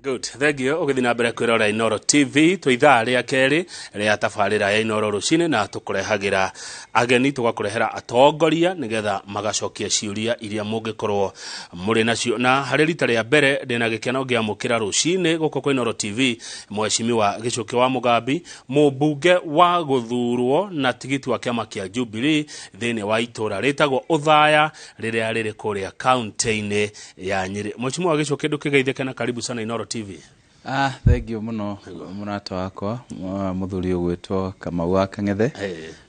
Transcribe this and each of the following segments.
Good. Thank you. Ũgĩthiĩ na mbere kwĩrora Inoro TV, twĩ ithaa rĩa kerĩ rĩa tabarĩra ya Inoro rũcinĩ, na tũkũrehagĩra ageni, tũgakũrehera atongoria nĩgetha magacokia ciũria iria mũngĩkorwo mũrĩ nacio. Na harĩ rita rĩa mbere ndĩna gĩkeno ngĩamũkĩra rũcinĩ gũkũ kwa Inoro TV Mheshimiwa Gĩcũkĩ wa Mũgambi, mũmbunge wa gũthurwo na tigiti wa kĩama kĩa Jubilee thĩinĩ wa itũra rĩtagwo Ũthaya rĩrĩa rĩrĩ kũrĩa kaunti-inĩ ya Nyĩrĩ. Mheshimiwa Gĩcũkĩ, ndũkĩgeithĩke na karibu sana Inoro TV. Ah, thank you mũno, mũrata wakwa, mũthuri ũgwĩtwo Kamau wa Kang'ethe.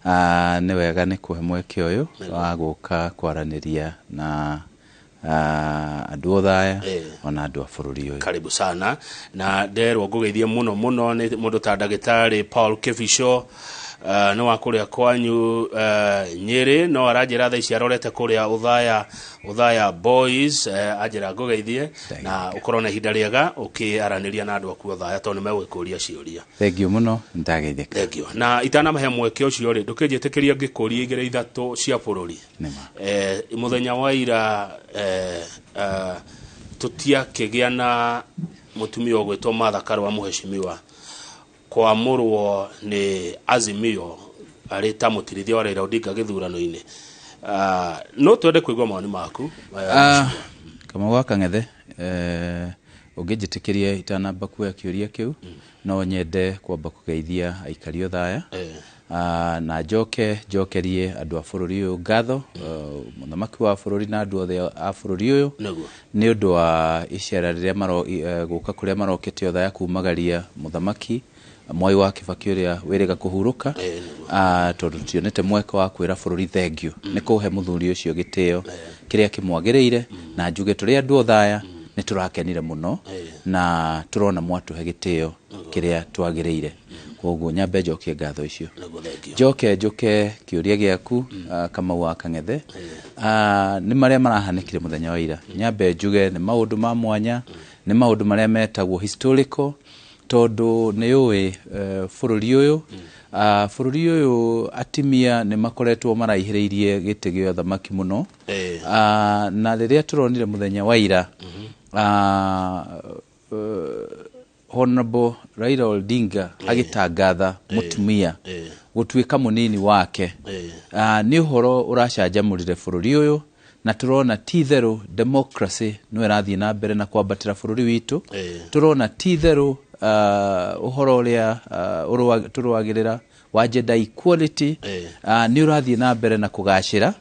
Ah, nĩ wega nĩ kũhe mweke ũyũ wa gũka kwaranĩria na andũ Othaya ona andũ a bũrũri ũyũ. Karibu sana, na nderwo ngũgeithie mũno mũno nĩ mũndũ ta ndagĩtarĩ Paul Kĩbico, nĩ wa kũrĩa kwanyu Nyĩrĩ, no aranjĩra thaa ici arorete kũrĩa Ũthaya, Ũthaya Boys. Anjĩra ngũgeithie na ũkorwo na ihinda rĩega ũkĩaranĩria na andũ aku Othaya, tondũ nĩ megũgĩkũria ciũria. Thank you mũno, nĩndageithĩka. Thank you. Na itanamahe mweke ũcio rĩ, ndũkĩnjĩtĩkĩria ngĩkũria igĩrĩ ithatũ cia bũrũri? Nĩma. Mũthenya wa ira tũtiakĩgĩa na mũtumia ũgwĩtwo Martha Karua, mũheshimiwa, kwamũrwo nĩ Azimio arĩ ta mũtirithia wa Raila Odinga gĩthurano-inĩ. No twende kũigua mawoni maku. Kamau wa Kang'ethe, ũngĩnjĩtĩkĩria itanamba kuoya kĩũria kĩu, no nyende kwamba kũgeithia aikari Othaya, na njoke njokerie andũ a bũrũri ũyũ ngatho, mũthamaki wa bũrũri na andũ othe a bũrũri ũyũ nĩ ũndũ wa icera rĩrĩa gũka kũrĩa marokĩte Othaya kumagaria mũthamaki Mwai wa Kibaki ũrĩa wĩrĩga kũhurũka, tondũ tionete mweke wa kwĩra bũrũri thank you nĩ kũhe mũthuri ũcio gĩtĩo kĩrĩa kĩmwagĩrĩire, na njuge tũrĩ andũ Othaya nĩ tũrakenire mũno na tũrona mwatũhe gĩtĩo kĩrĩa twagĩrĩire. Koguo nyambe njokie ngatho icio. Nĩguo, thank you. Njoke njũke kĩũria gĩaku, Kamau wa Kang'ethe, nĩ marĩa marahanĩkire mũthenya wa ira. Nyambe njuge nĩ maũndũ ma mwanya, nĩ maũndũ marĩa metagwo historical, tondũ nĩ ũĩ bũrũri ũyũ atimia nĩ makoretwo maraihĩrĩirie gĩtĩ gĩa ũthamaki mũno. Na rĩrĩa tũronire mũthenya wa ira Honorable Raila Odinga agĩtangatha mũtumia gũtuĩka mũnini wake, nĩ ũhoro ũracanjamũrire bũrũri ũyũ, na tũrona ti itherũ democracy no ĩrathiĩ na mbere na kwambatĩra bũrũri witũ. Tũrona ti itherũ ũhoro ũrĩa tũrũagĩrĩra wa gender equality nĩ ũrathiĩ na mbere na kũgacĩra,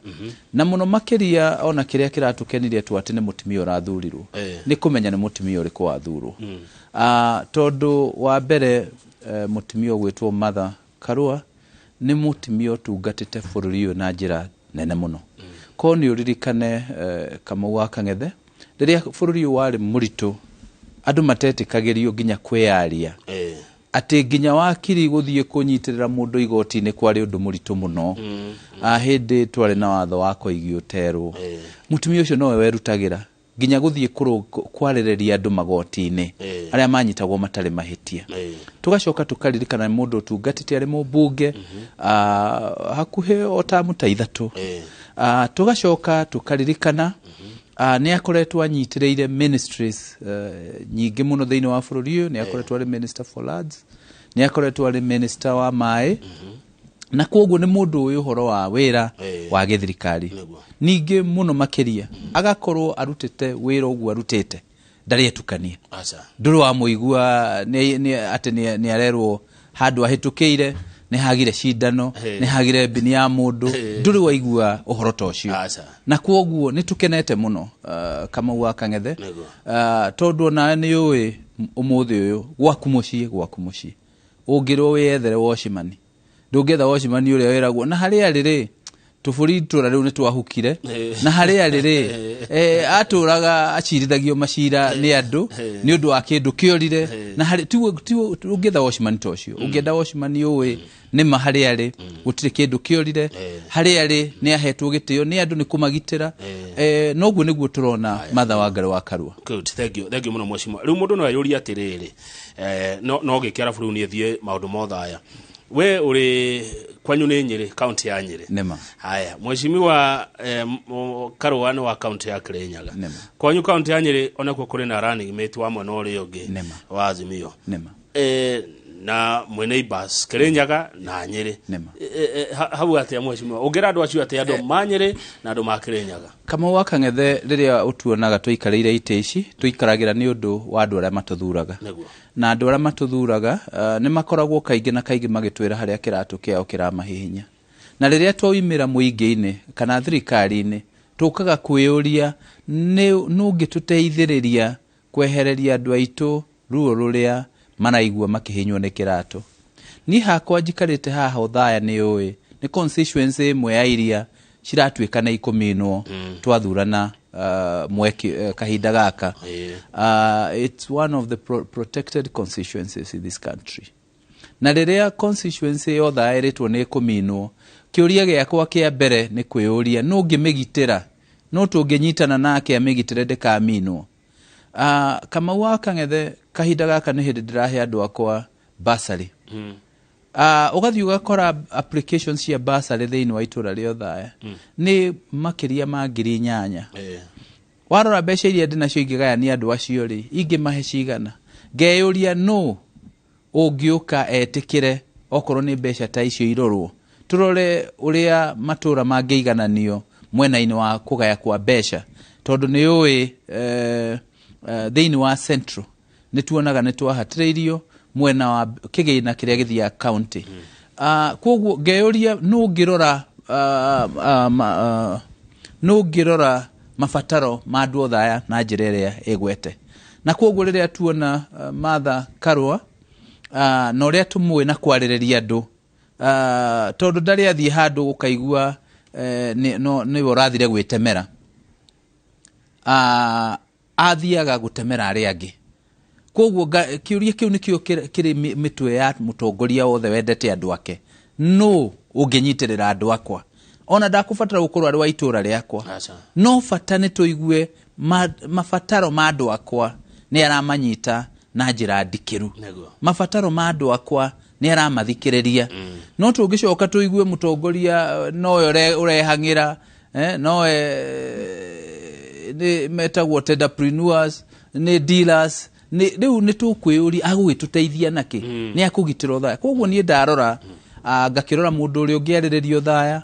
na mũno makĩria ona kĩrĩa kĩratũkenirie tu atĩ nĩ mũtumia ũrathurirwo, nĩ kũmenya nĩ mũtumia ũrĩkũ wathurwo, tondũ wa mbere mũtumia ũgwĩtwo Martha Karua nĩ mũtumia ũtungatĩte bũrũri ũyũ na njĩra nene mũno. Ko nĩ ũririkane, Kamau wa Kang'ethe, rĩrĩa bũrũri ũyũ warĩ mũritũ, andũ matetĩkagĩrio nginya kwĩyaria, atĩ nginya wakiri gũthiĩ kũnyitĩrĩra mũndũ igoti-inĩ kwarĩ ũndũ mũritũ mũno, hĩndĩ twarĩ na watho wa koigi ũterwo, mũtumia ũcio nowe werutagĩra nginya gũthiĩ kwarĩrĩria andũ magoti-inĩ arĩa manyitagwo matarĩ mahĩtia. Tũgacoka tũkaririkana nĩ mũndũ ũtungatĩte arĩ mũmbunge hakuhĩ o ta mũta 3. Tũgacoka tũkaririkana nĩ akoretwo anyitĩrĩire ministries nyingĩ mũno thĩinĩ wa bũrũri ũyũ. Nĩ akoretwo arĩ minister for lands, nĩ akoretwo arĩ minister wa maĩ, na koguo nĩ mũndũ ũyũ ũhoro wa wĩra wa gĩthirikari. Ningĩ mũno makĩria agakorwo arutĩte wĩra ũguo arutĩte ndarĩ etukania. Aca. Ndũrĩ wamũigua atĩ nĩ arerwo handũ ahĩtũkĩire nĩ hagire cindano, nĩ hagire mbini ya mũndũ. Ndũrĩ waigua ũhoro ta ũcio. Aca. Na kwoguo nĩ tũkenete mũno, Kamau wa Kang'ethe, tondũ onawe nĩ ũĩ ũmũthĩ ũyũ gwaku mũciĩ ũngĩrwo wĩyethere wocimani, ndũngĩetha wocimani ũrĩa wĩragwo na harĩa arĩ rĩ, tũbũri itũra rĩu nĩ twahukire, na harĩa arĩ rĩ, atũraga acirithagio macira nĩ andũ nĩ ũndũ wa kĩndũ kĩorire, na harĩ tiguo ũngĩetha wocimani ta ũcio. Ũngĩenda wocimani ũĩ nĩma harĩa arĩ gũtirĩ kĩndũ kĩorire, harĩa arĩ nĩ ahetwo gĩtĩo nĩ andũ nĩ kũmagitĩra. Noguo nĩguo tũrona Martha Wangari wa Karua. Good, thank you, thank you mũno, mheshimiwa. Rĩu mũndũ no eyũrie atĩrĩrĩ, no gĩkĩarabu rĩu niĩ thiĩ maũndũ mothe aya. We uri kwanyu nĩ Nyĩrĩ, kaunti ya Nyĩrĩ. Nĩma. Haya, mheshimiwa Karũa nĩ wa kaunti ya Kirinyaga. Nĩma. Kwanyu kaunti ya Nyĩrĩ onakuo kũrĩ na running mate wa mwena ũrĩa ũngĩ Nĩma. wa Azimio. Nĩma. Na mwĩ neighbors Kirinyaga na Nyĩrĩ. Nĩma. Hau atĩa mheshimiwa, ũngĩra andũ acio atĩa, andũ ma Nyĩrĩ na andũ ma Kirinyaga? Kamau wa Kang'ethe, rĩrĩa ũtuonaga tũikarĩire itĩ ici, tũikaragĩra nĩ ũndũ wa andũ arĩa matũthuraga. Nĩguo. Na andũ arĩa matũthuraga nĩ makoragwo kaingĩ na kaingĩ magĩtwĩra harĩa kĩratũ kĩao kĩramahihinya. Na rĩrĩa twaumĩra mũingĩ-inĩ kana thirikari-inĩ, tũkaga kwĩyũria nĩ nũngĩtũteithĩrĩria kwehereria andũ aitũ ruo rũrĩa maraigua makĩhinywo nĩ kĩratũ. Niĩ hakwa njikarĩte haha Othaya, nĩ ũĩ nĩ constituency ĩmwe ya iria ciratuĩka nĩ ikũminwo twathurana mweki kahinda gaka. It's one of the protected constituencies in this country. Na rĩrĩa constituency yothe ĩrĩtwo nĩ ĩkũminwo, kĩũria gĩakwa kĩa mbere nĩ kwĩyũria nũ ũngĩmĩgitĩra, no tũngĩnyitana nake amĩgitĩre ndĩkaminwo. Kamau wa Kang'ethe, kahinda gaka nĩ hĩndĩ ndĩrahe andũ akwa bursary. Ũgathiĩ ũgakora applications cia bursary thĩinĩ wa itũra rĩa Othaya nĩ makĩria ma 8,000. Warora mbeca iria ndĩnacio ingĩgayania andũ acio rĩ, ingĩmahe cigana? Ngeyũria nũ ũngĩũka etĩkĩre okorwo nĩ mbeca ta icio irorwo, tũrore ũrĩa matũra mangĩigananio mwena-inĩ wa kũgaya kwa mbeca, tondũ nĩ ũĩ thĩinĩ wa Central nĩ tuonaga nĩ twahatĩrĩirio mwena wa kĩgĩna kĩrĩa gĩthiaga county. Koguo ngeyũria nũ ũngĩrora nũ ũngĩrora mabataro ma andũ Othaya na njĩra ĩrĩa ĩgwete. Na koguo rĩrĩa tuona Martha Karũa na ũrĩa tũmũĩ na kwarĩrĩria andũ, tondũ ndarĩ athiĩ handũ ũkaigua nĩwe ũrathire gwĩtemera, athiaga gũtemera arĩa angĩ. Koguo kĩũria kĩu nĩkĩo kĩrĩ mĩtwe ya mũtongoria wothe wendete andũ ake, nũ ũngĩnyitĩrĩra andũ akwa? Ona ndakũbatara gũkorwo arĩ wa itũra rĩakwa, no bata nĩ tũigue mabataro ma andũ akwa nĩ aramanyita na njĩra ndikĩru. Mabataro ma andũ akwa nĩ aramathikĩrĩria. No tũngĩcoka tũigue mũtongoria nowe ũrehang'ĩra, nowe nĩ metagwo tenderpreneurs, nĩ dealers, nĩ rĩu nĩ tũkwĩyũria agũgĩtũteithia nakĩ, nĩ akũgitĩra Othaya. Koguo niĩ ndarora, ngakĩrora mũndũ ũrĩa ũngĩarĩrĩria Othaya,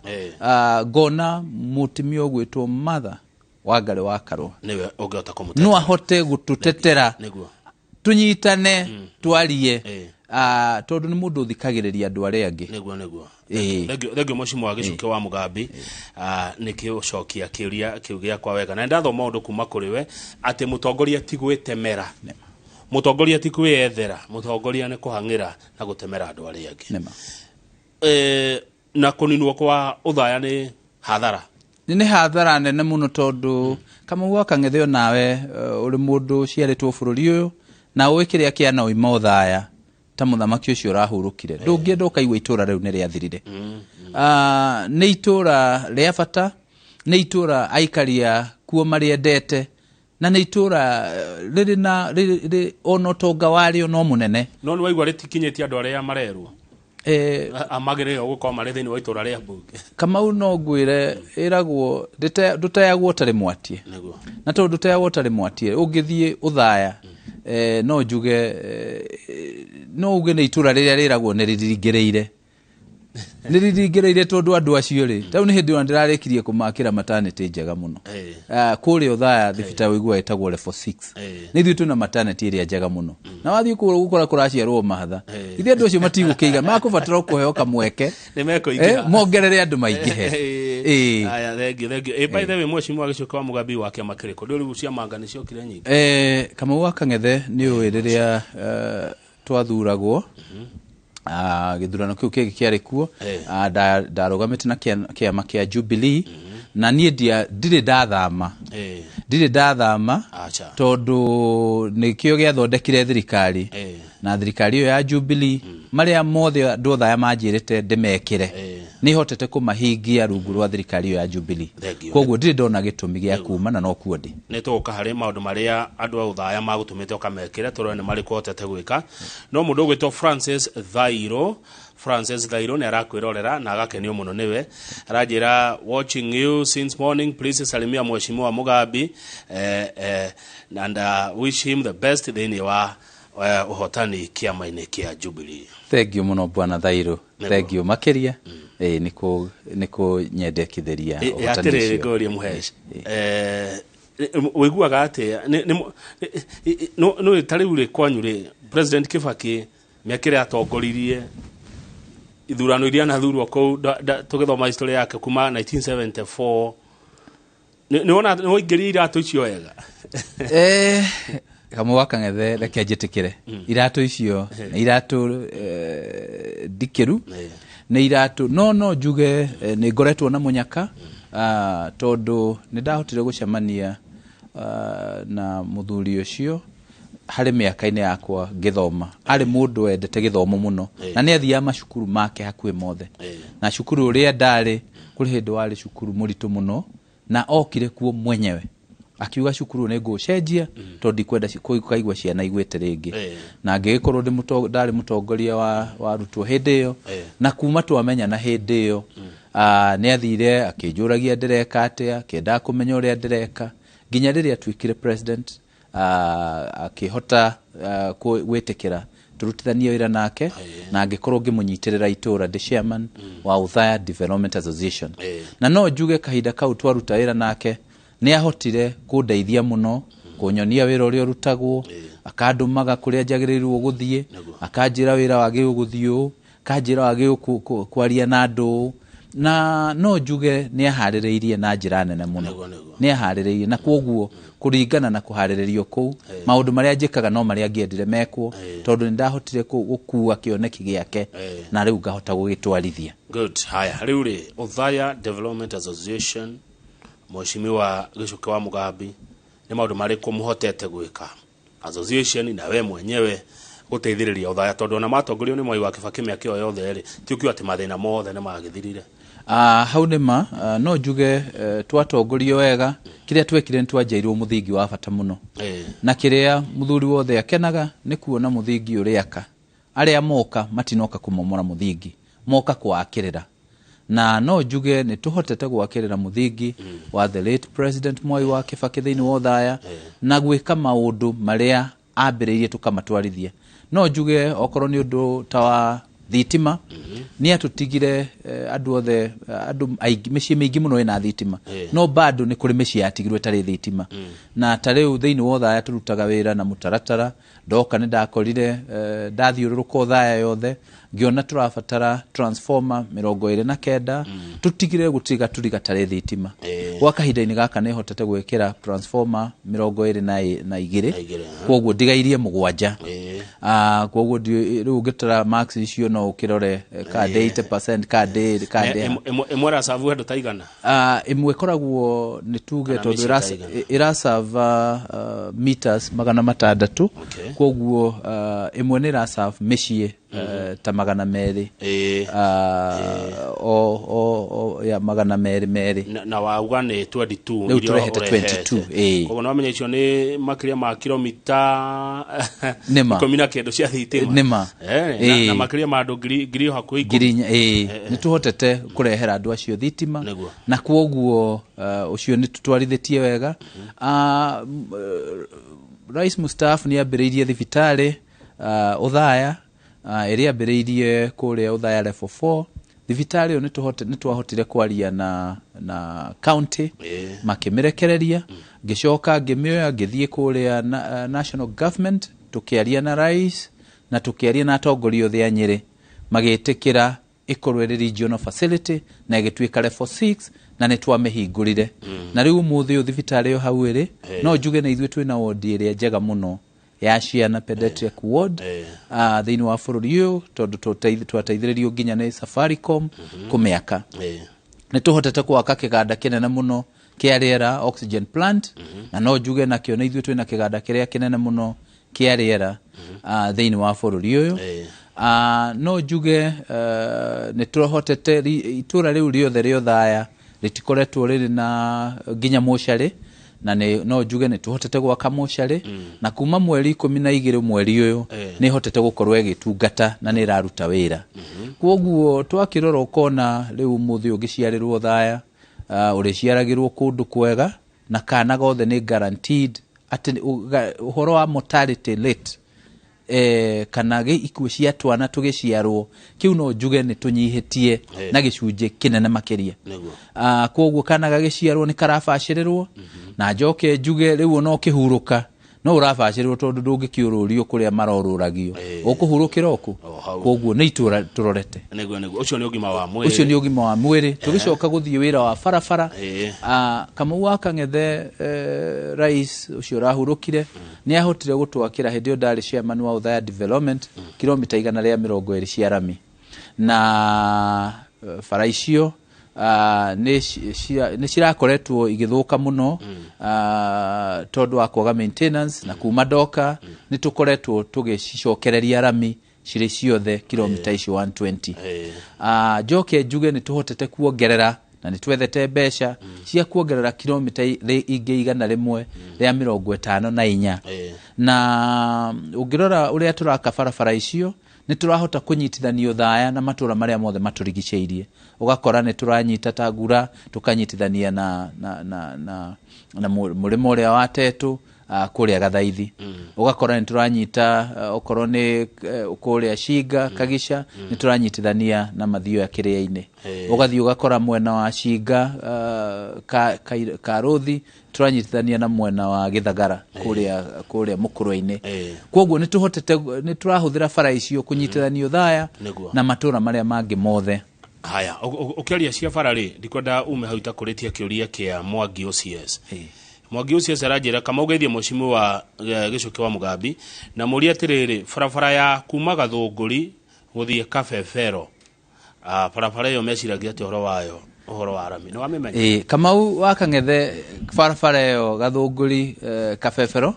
ngona mũtumia ũgwĩtwo Martha Wangari wa Karũa nĩwe ũngĩhota kũmũtetera, no ahote gũtũtetera, tũnyitane, twarie, tondũ nĩ mũndũ ũthikagĩrĩria andũ arĩa angĩ. Nĩguo. Thengio mheshimiwa Gĩcukĩ wa Mũgambi, nĩkĩo ũcokia kĩũria kĩu gĩakwa wega. Na ndathoma ũndũ kuma kũrĩ we atĩ mũtongoria ti gwĩtemera, mũtongoria ti kwĩyethera, mũtongoria nĩ kũhang'ĩra na gũtemera andũ arĩa angĩ. Na kũninwo kwa Othaya nĩ hathara. Nĩ hathara nene mũno, tondũ Kamau wa Kang'ethe onawe ũrĩ mũndũ ũciarĩtwo bũrũri ũyũ na ũĩ kĩrĩa kĩanoima Othaya ta mũthamaki ũcio ũrahurũkire, ndũngĩenda ũkaigua itũra rĩu nĩ rĩathirire. Nĩ itũra rĩa bata, nĩ itũra aikaria kuo marĩendete, na nĩ itũra rĩrĩ na rĩrĩ ona ũtonga warĩo no mũnene. No nĩ waigua rĩtikinyĩtie andũ arĩa marerwo amagĩrĩirwo gũkorwo marĩ thĩinĩ wa itũra rĩa mbunge. Kamau, no ngwĩre ĩragwo ndũteagwo ũtarĩ mwatie. Na tondũ ndũteagwo ũtarĩ mwatie, ũngĩthiĩ Othaya, no njuge no uge nĩ itũra rĩrĩa rĩragwo nĩ rĩringĩrĩire, nĩ rĩringĩrĩire, tondũ andũ acio rĩ, rĩu nĩ hĩndĩ ĩyo ndĩrarĩkirie kũmakĩra maternity njega mũno. Kũrĩa Othaya thibitarĩ ũiguaga ĩtagwo level 6. Nĩ ithuĩ twĩna maternity ĩrĩa njega mũno, na wathiĩ kũu gũkora kũraciarwo mahatha. Ithuĩ andũ acio matigũkĩiga, makũbatara kũheo kamweke nĩ mekũingĩha, mongerere andũ maingĩhe. Aya, thengio, thengio. By the way, mheshimiwa Gĩcukĩ wa Mũgambi, wa kĩama kĩrĩkũ? Ndũ rĩu ciamanga nĩ ciokire nyingĩ. Kamau wa Kang'ethe, nĩ ũĩ rĩrĩa twathuragwo, gĩthurano kĩu kĩngĩ kĩarĩ kuo, ndarũgamĩte na kĩama kĩa Jubilee, na niĩ ndirĩ ndathama, ndirĩ ndathama, tondũ nĩkĩo gĩathondekire thirikari, na thirikari ĩyo ya Jubilee, marĩa mothe andũ Othaya manjĩrĩte ndĩmekĩre, Nĩ hotete kũmahingia rungu rwa thirikari ĩyo ya Jubilee. Koguo ndirĩ ndona gĩtũmi gĩa kuma na no kuo ndĩ. Nĩ tũgũka harĩ maũndũ marĩa andũ a Othaya magũtũmĩte ũkamekĩre tũrore nĩ marĩkũ ũhotete gwĩka. No mũndũ ũgwĩtwo Francis Thairo, Francis Thairo nĩ arakwĩrorera na agakenio mũno nĩwe. Aranjĩra watching you since morning, please salimia mheshimiwa Mugambi and wish him the best thĩinĩ wa ũhotani kĩama-inĩ kĩa Jubilee. Thank you mũno bwana Thairo. Thank you makĩria. Nĩ kũnyendekithĩria ũhotani ũcio. Atĩrĩrĩ ngũrie Mũhesh, ũiguaga atĩa nĩ ta rĩu rĩ kwanyu rĩ President Kibaki mĩaka ĩrĩa atongoririe ithurano iria anathurwo kũu, tũgĩthoma history yake kuma 1974, nĩ waingĩria iratũ icio wega? Kamwe wa Kang'ethe, reke njĩtĩkĩre iratũ icio nĩ iratũ ndikĩru, nĩ iratũ no njuge nĩ ngoretwo na mũnyaka, tondũ nĩ ndahotire gũcemania na mũthuri ũcio harĩ mĩaka-inĩ yakwa ngĩthoma. Arĩ mũndũ wendete gĩthomo mũno na nĩ athiaga macukuru make hakuhĩ mothe, na cukuru ũrĩa ndarĩ kũrĩ hĩndĩ warĩ cukuru mũritũ mũno, na okire kuo mwenyewe akiuga cukuru nĩ ngũcenjia tondũ ndikwenda kũigua ciana igwĩte rĩngĩ. Na ngĩgĩkorwo ndarĩ mũtongoria wa arutwo hĩndĩ ĩyo, na kuma twamenyana hĩndĩ ĩyo nĩ athire akĩnjũragia ndĩreka atĩa, akĩendaga kũmenya ũrĩa ndĩreka nginya rĩrĩa atuĩkire president, akĩhota gwĩtĩkĩra tũrutithanie wĩra nake, na ngĩkorwo ngĩmũnyitĩrĩra itũra ndĩ chairman wa Othaya Development Association. Na no njuge kahinda kau twaruta wĩra nake nĩ ahotire kũndeithia mũno, kũnyonia wĩra ũrĩa ũrutagwo, akandũmaga kũrĩa njagĩrĩirwo gũthiĩ, akanjĩra wĩra wagĩrĩirwo gũthiĩ ũũ, akanjĩra wagĩrĩirwo kwaria na andũ ũũ. Na no njuge nĩ aharĩrĩirie na njĩra nene mũno, nĩ aharĩrĩirie, na kwoguo kũringana na kũharĩrĩrio kũu maũndũ marĩa njĩkaga no marĩa angĩendire mekwo, tondũ nĩ ndahotire gũkua kĩoneki gĩake na rĩu ngahota gũgĩtwarithia. Good. Haya, rĩu rĩ Othaya Development Association, Mheshimiwa Gichuki wa Mugambi, nĩ maũndũ marĩkũ mũhotete gwĩka association na we mwenyewe gũteithĩrĩria Othaya, tondũ ona matongorio nĩ Mwai wa Kibaki mĩaka ĩyo yothe rĩ, ti ũkiuga atĩ mathĩna mothe nĩ magĩthirire? Hau nĩ ma, no njuge twatongorio wega, kĩrĩa twekire nĩ twanjairwo mũthingi wa bata mũno, na kĩrĩa mũthuri wothe akenaga nĩ kuona mũthingi ũrĩaka. Arĩa moka matinoka kũmomora mũthingi, moka kwakĩrĩra. Na no njuge nĩ tũhotete gwakĩrĩra mũthingi wa the late President Mwai wa Kibaki thĩinĩ wa Othaya, na gwĩka maũndũ marĩa ambĩrĩirie tũkamatwarithia. No njuge okorwo nĩ ũndũ ta wa thitima, nĩ atũtigire andũ othe, andũ aingĩ, mĩciĩ mĩingĩ mũno ĩna thitima, no bado nĩ kũrĩ mĩciĩ yatigirwo ĩtarĩ thitima. Na ta rĩu thĩinĩ wa Othaya tũrutaga wĩra na mũtaratara. Ndoka nĩ ndakorire ndathiũrũrũka Othaya yothe ngĩona tũrabatara transformer 29, tũtigire gũtiga tũri gatarĩ thitima. Gwa kahinda-inĩ gaka nĩ hotete gwĩkĩra transformer 22, kwoguo ndigairie 7. Kwoguo rĩu ũngĩtara max icio no ũkĩrore ka 80% ka ĩmwe ĩracabu andũ ta igana? Ĩmwe ĩkoragwo nĩ tuge tondũ ĩracaba meters 600, kwoguo ĩmwe nĩ ĩracabu mĩciĩ ta 200, o ya 200. Na wauga nĩ 22? Rĩu tũrehete 22. Koguo no menya icio nĩ makĩria ma kilomita 10 na kĩndũ cia thitima. Nĩma. Na makĩria ma andũ ngiri hakuhĩ 10. Nĩ tũhotete kũrehera andũ acio thitima, na kwoguo ũcio nĩ tũtwarithĩtie wega. Rais mustaafu nĩ ambĩrĩirie thibitarĩ Othaya, ĩrĩa ambĩrĩirie kũrĩa Othaya level 4. Thibitarĩ ĩyo nĩ twahotire kwaria na county, makĩmĩrekereria. Ngĩcoka ngĩmĩoya ngĩthiĩ kũrĩa national government, tũkĩaria na rais na tũkĩaria na atongoria othe a Nyĩrĩ, magĩtĩkĩra ĩkorwo ĩrĩ regional facility na ĩgĩtuĩka level 6, na nĩ twamĩhingũrire. Na rĩu ũmũthĩ ũyũ thibitarĩ ĩyo hau ĩrĩ, no njuge na ithuĩ twĩna wodi ĩrĩa njega mũno ya ciana, pediatric ward, thĩinĩ wa bũrũri ũyũ, tondũ twateithĩrĩrio nginya nĩ Safaricom kũmĩaka. Nĩ tũhotete gwaka kĩganda kĩnene mũno kĩa rĩera, oxygen plant, na no njuge nakĩo nĩ ithuĩ twĩna kĩganda kĩrĩa kĩnene mũno kĩa rĩera thĩinĩ wa bũrũri ũyũ. No njuge nĩ tũhotete itũra rĩu rĩothe rĩa Othaya rĩtikoretwo rĩrĩ na nginya mocarĩ, na no njuge nĩ tũhotete gwaka mocarĩ, na kuma mweri 12 mweri ũyũ nĩ hotete gũkorwo ĩgĩtungata na nĩ ĩraruta wĩra. Kwoguo twakĩrora ũkona rĩu ũmũthĩ ũngĩciarĩrwo Othaya, ũrĩciaragĩrwo kũndũ kwega, na kana gothe nĩ guaranteed atĩ ũhoro wa mortality rate, kana ikuũ cia twana tũgĩciarwo, kĩu no njuge nĩ tũnyihĩtie na gĩcunjĩ kĩnene makĩria. Kwoguo kana gagĩciarwo nĩ karabacĩrĩrwo, na njoke njuge rĩu ona ũkĩhurũka no ũrabacĩrĩrwo tondũ ndũngĩkĩũrũrio kũrĩa marorũragio, ũkũhurũkĩra oku. Kwoguo nĩ itũra tũrorete. Nĩguo, nĩguo. Ũcio nĩ ũgima wa mwĩrĩ. Ũcio nĩ ũgima wa mwĩrĩ. Tũgĩcoka gũthiĩ wĩra wa barabara. Kamau wa Kang'ethe, rais ũcio ũrahurũkire, nĩ ahotire gũtwakĩra hĩndĩ ĩyo ndarĩ chairman wa Othaya Development kilomita 120 cia rami, na bara icio nĩ cirakoretwo igĩthũka mũno, tondũ wa kwaga maintenance, na kuma ndoka nĩ tũkoretwo tũgĩcicokereria rami cirĩ ciothe kilomita icio 120. Njoke njuge nĩ tũhotete kuongerera na nĩ twethete mbeca cia kuongerera kilomita ingĩ 154. Na ũngĩrora ũrĩa tũraka barabara icio, nĩ tũrahota kũnyitithanio Othaya na matũra marĩa mothe matũrigicĩirie. Ũgakora nĩ tũranyita ta Ngura, tũkanyitithania na mũrĩmo ũrĩa wa Tetũ, kũrĩa Gathaithi. Ũgakora nĩ tũranyita, okorwo nĩ kũrĩa Cinga, Kagica, nĩ tũranyitithania na Mathioya Kĩrĩa-inĩ. Ũgathiĩ ũgakora mwena wa Cinga, Karũthi, tũranyitithania na mwena wa Gĩthagara kũrĩa Mũkũrwe-inĩ. Kwoguo nĩ tũhotete, nĩ tũrahũthĩra bara icio kũnyitithania Othaya na matũra marĩa mangĩ mothe. Haya, ũkĩaria cia bara rĩ, ndikwenda ume hau itakũrĩtie kĩũria kĩa Mwangi OCS. Mwangi OCS aranjĩra kama ũgeithie mheshimiwa Gĩcuki wa Mugambi na mũrie atĩrĩrĩ, barabara ya kuma Gathũngũri gũthiĩ Kabebero, barabara ĩyo meciragia atĩ ũhoro wayo, ũhoro wa rami, nĩ wamĩmenya? Kamau wa Kang'ethe, barabara ĩyo Gathũngũri, Kabebero,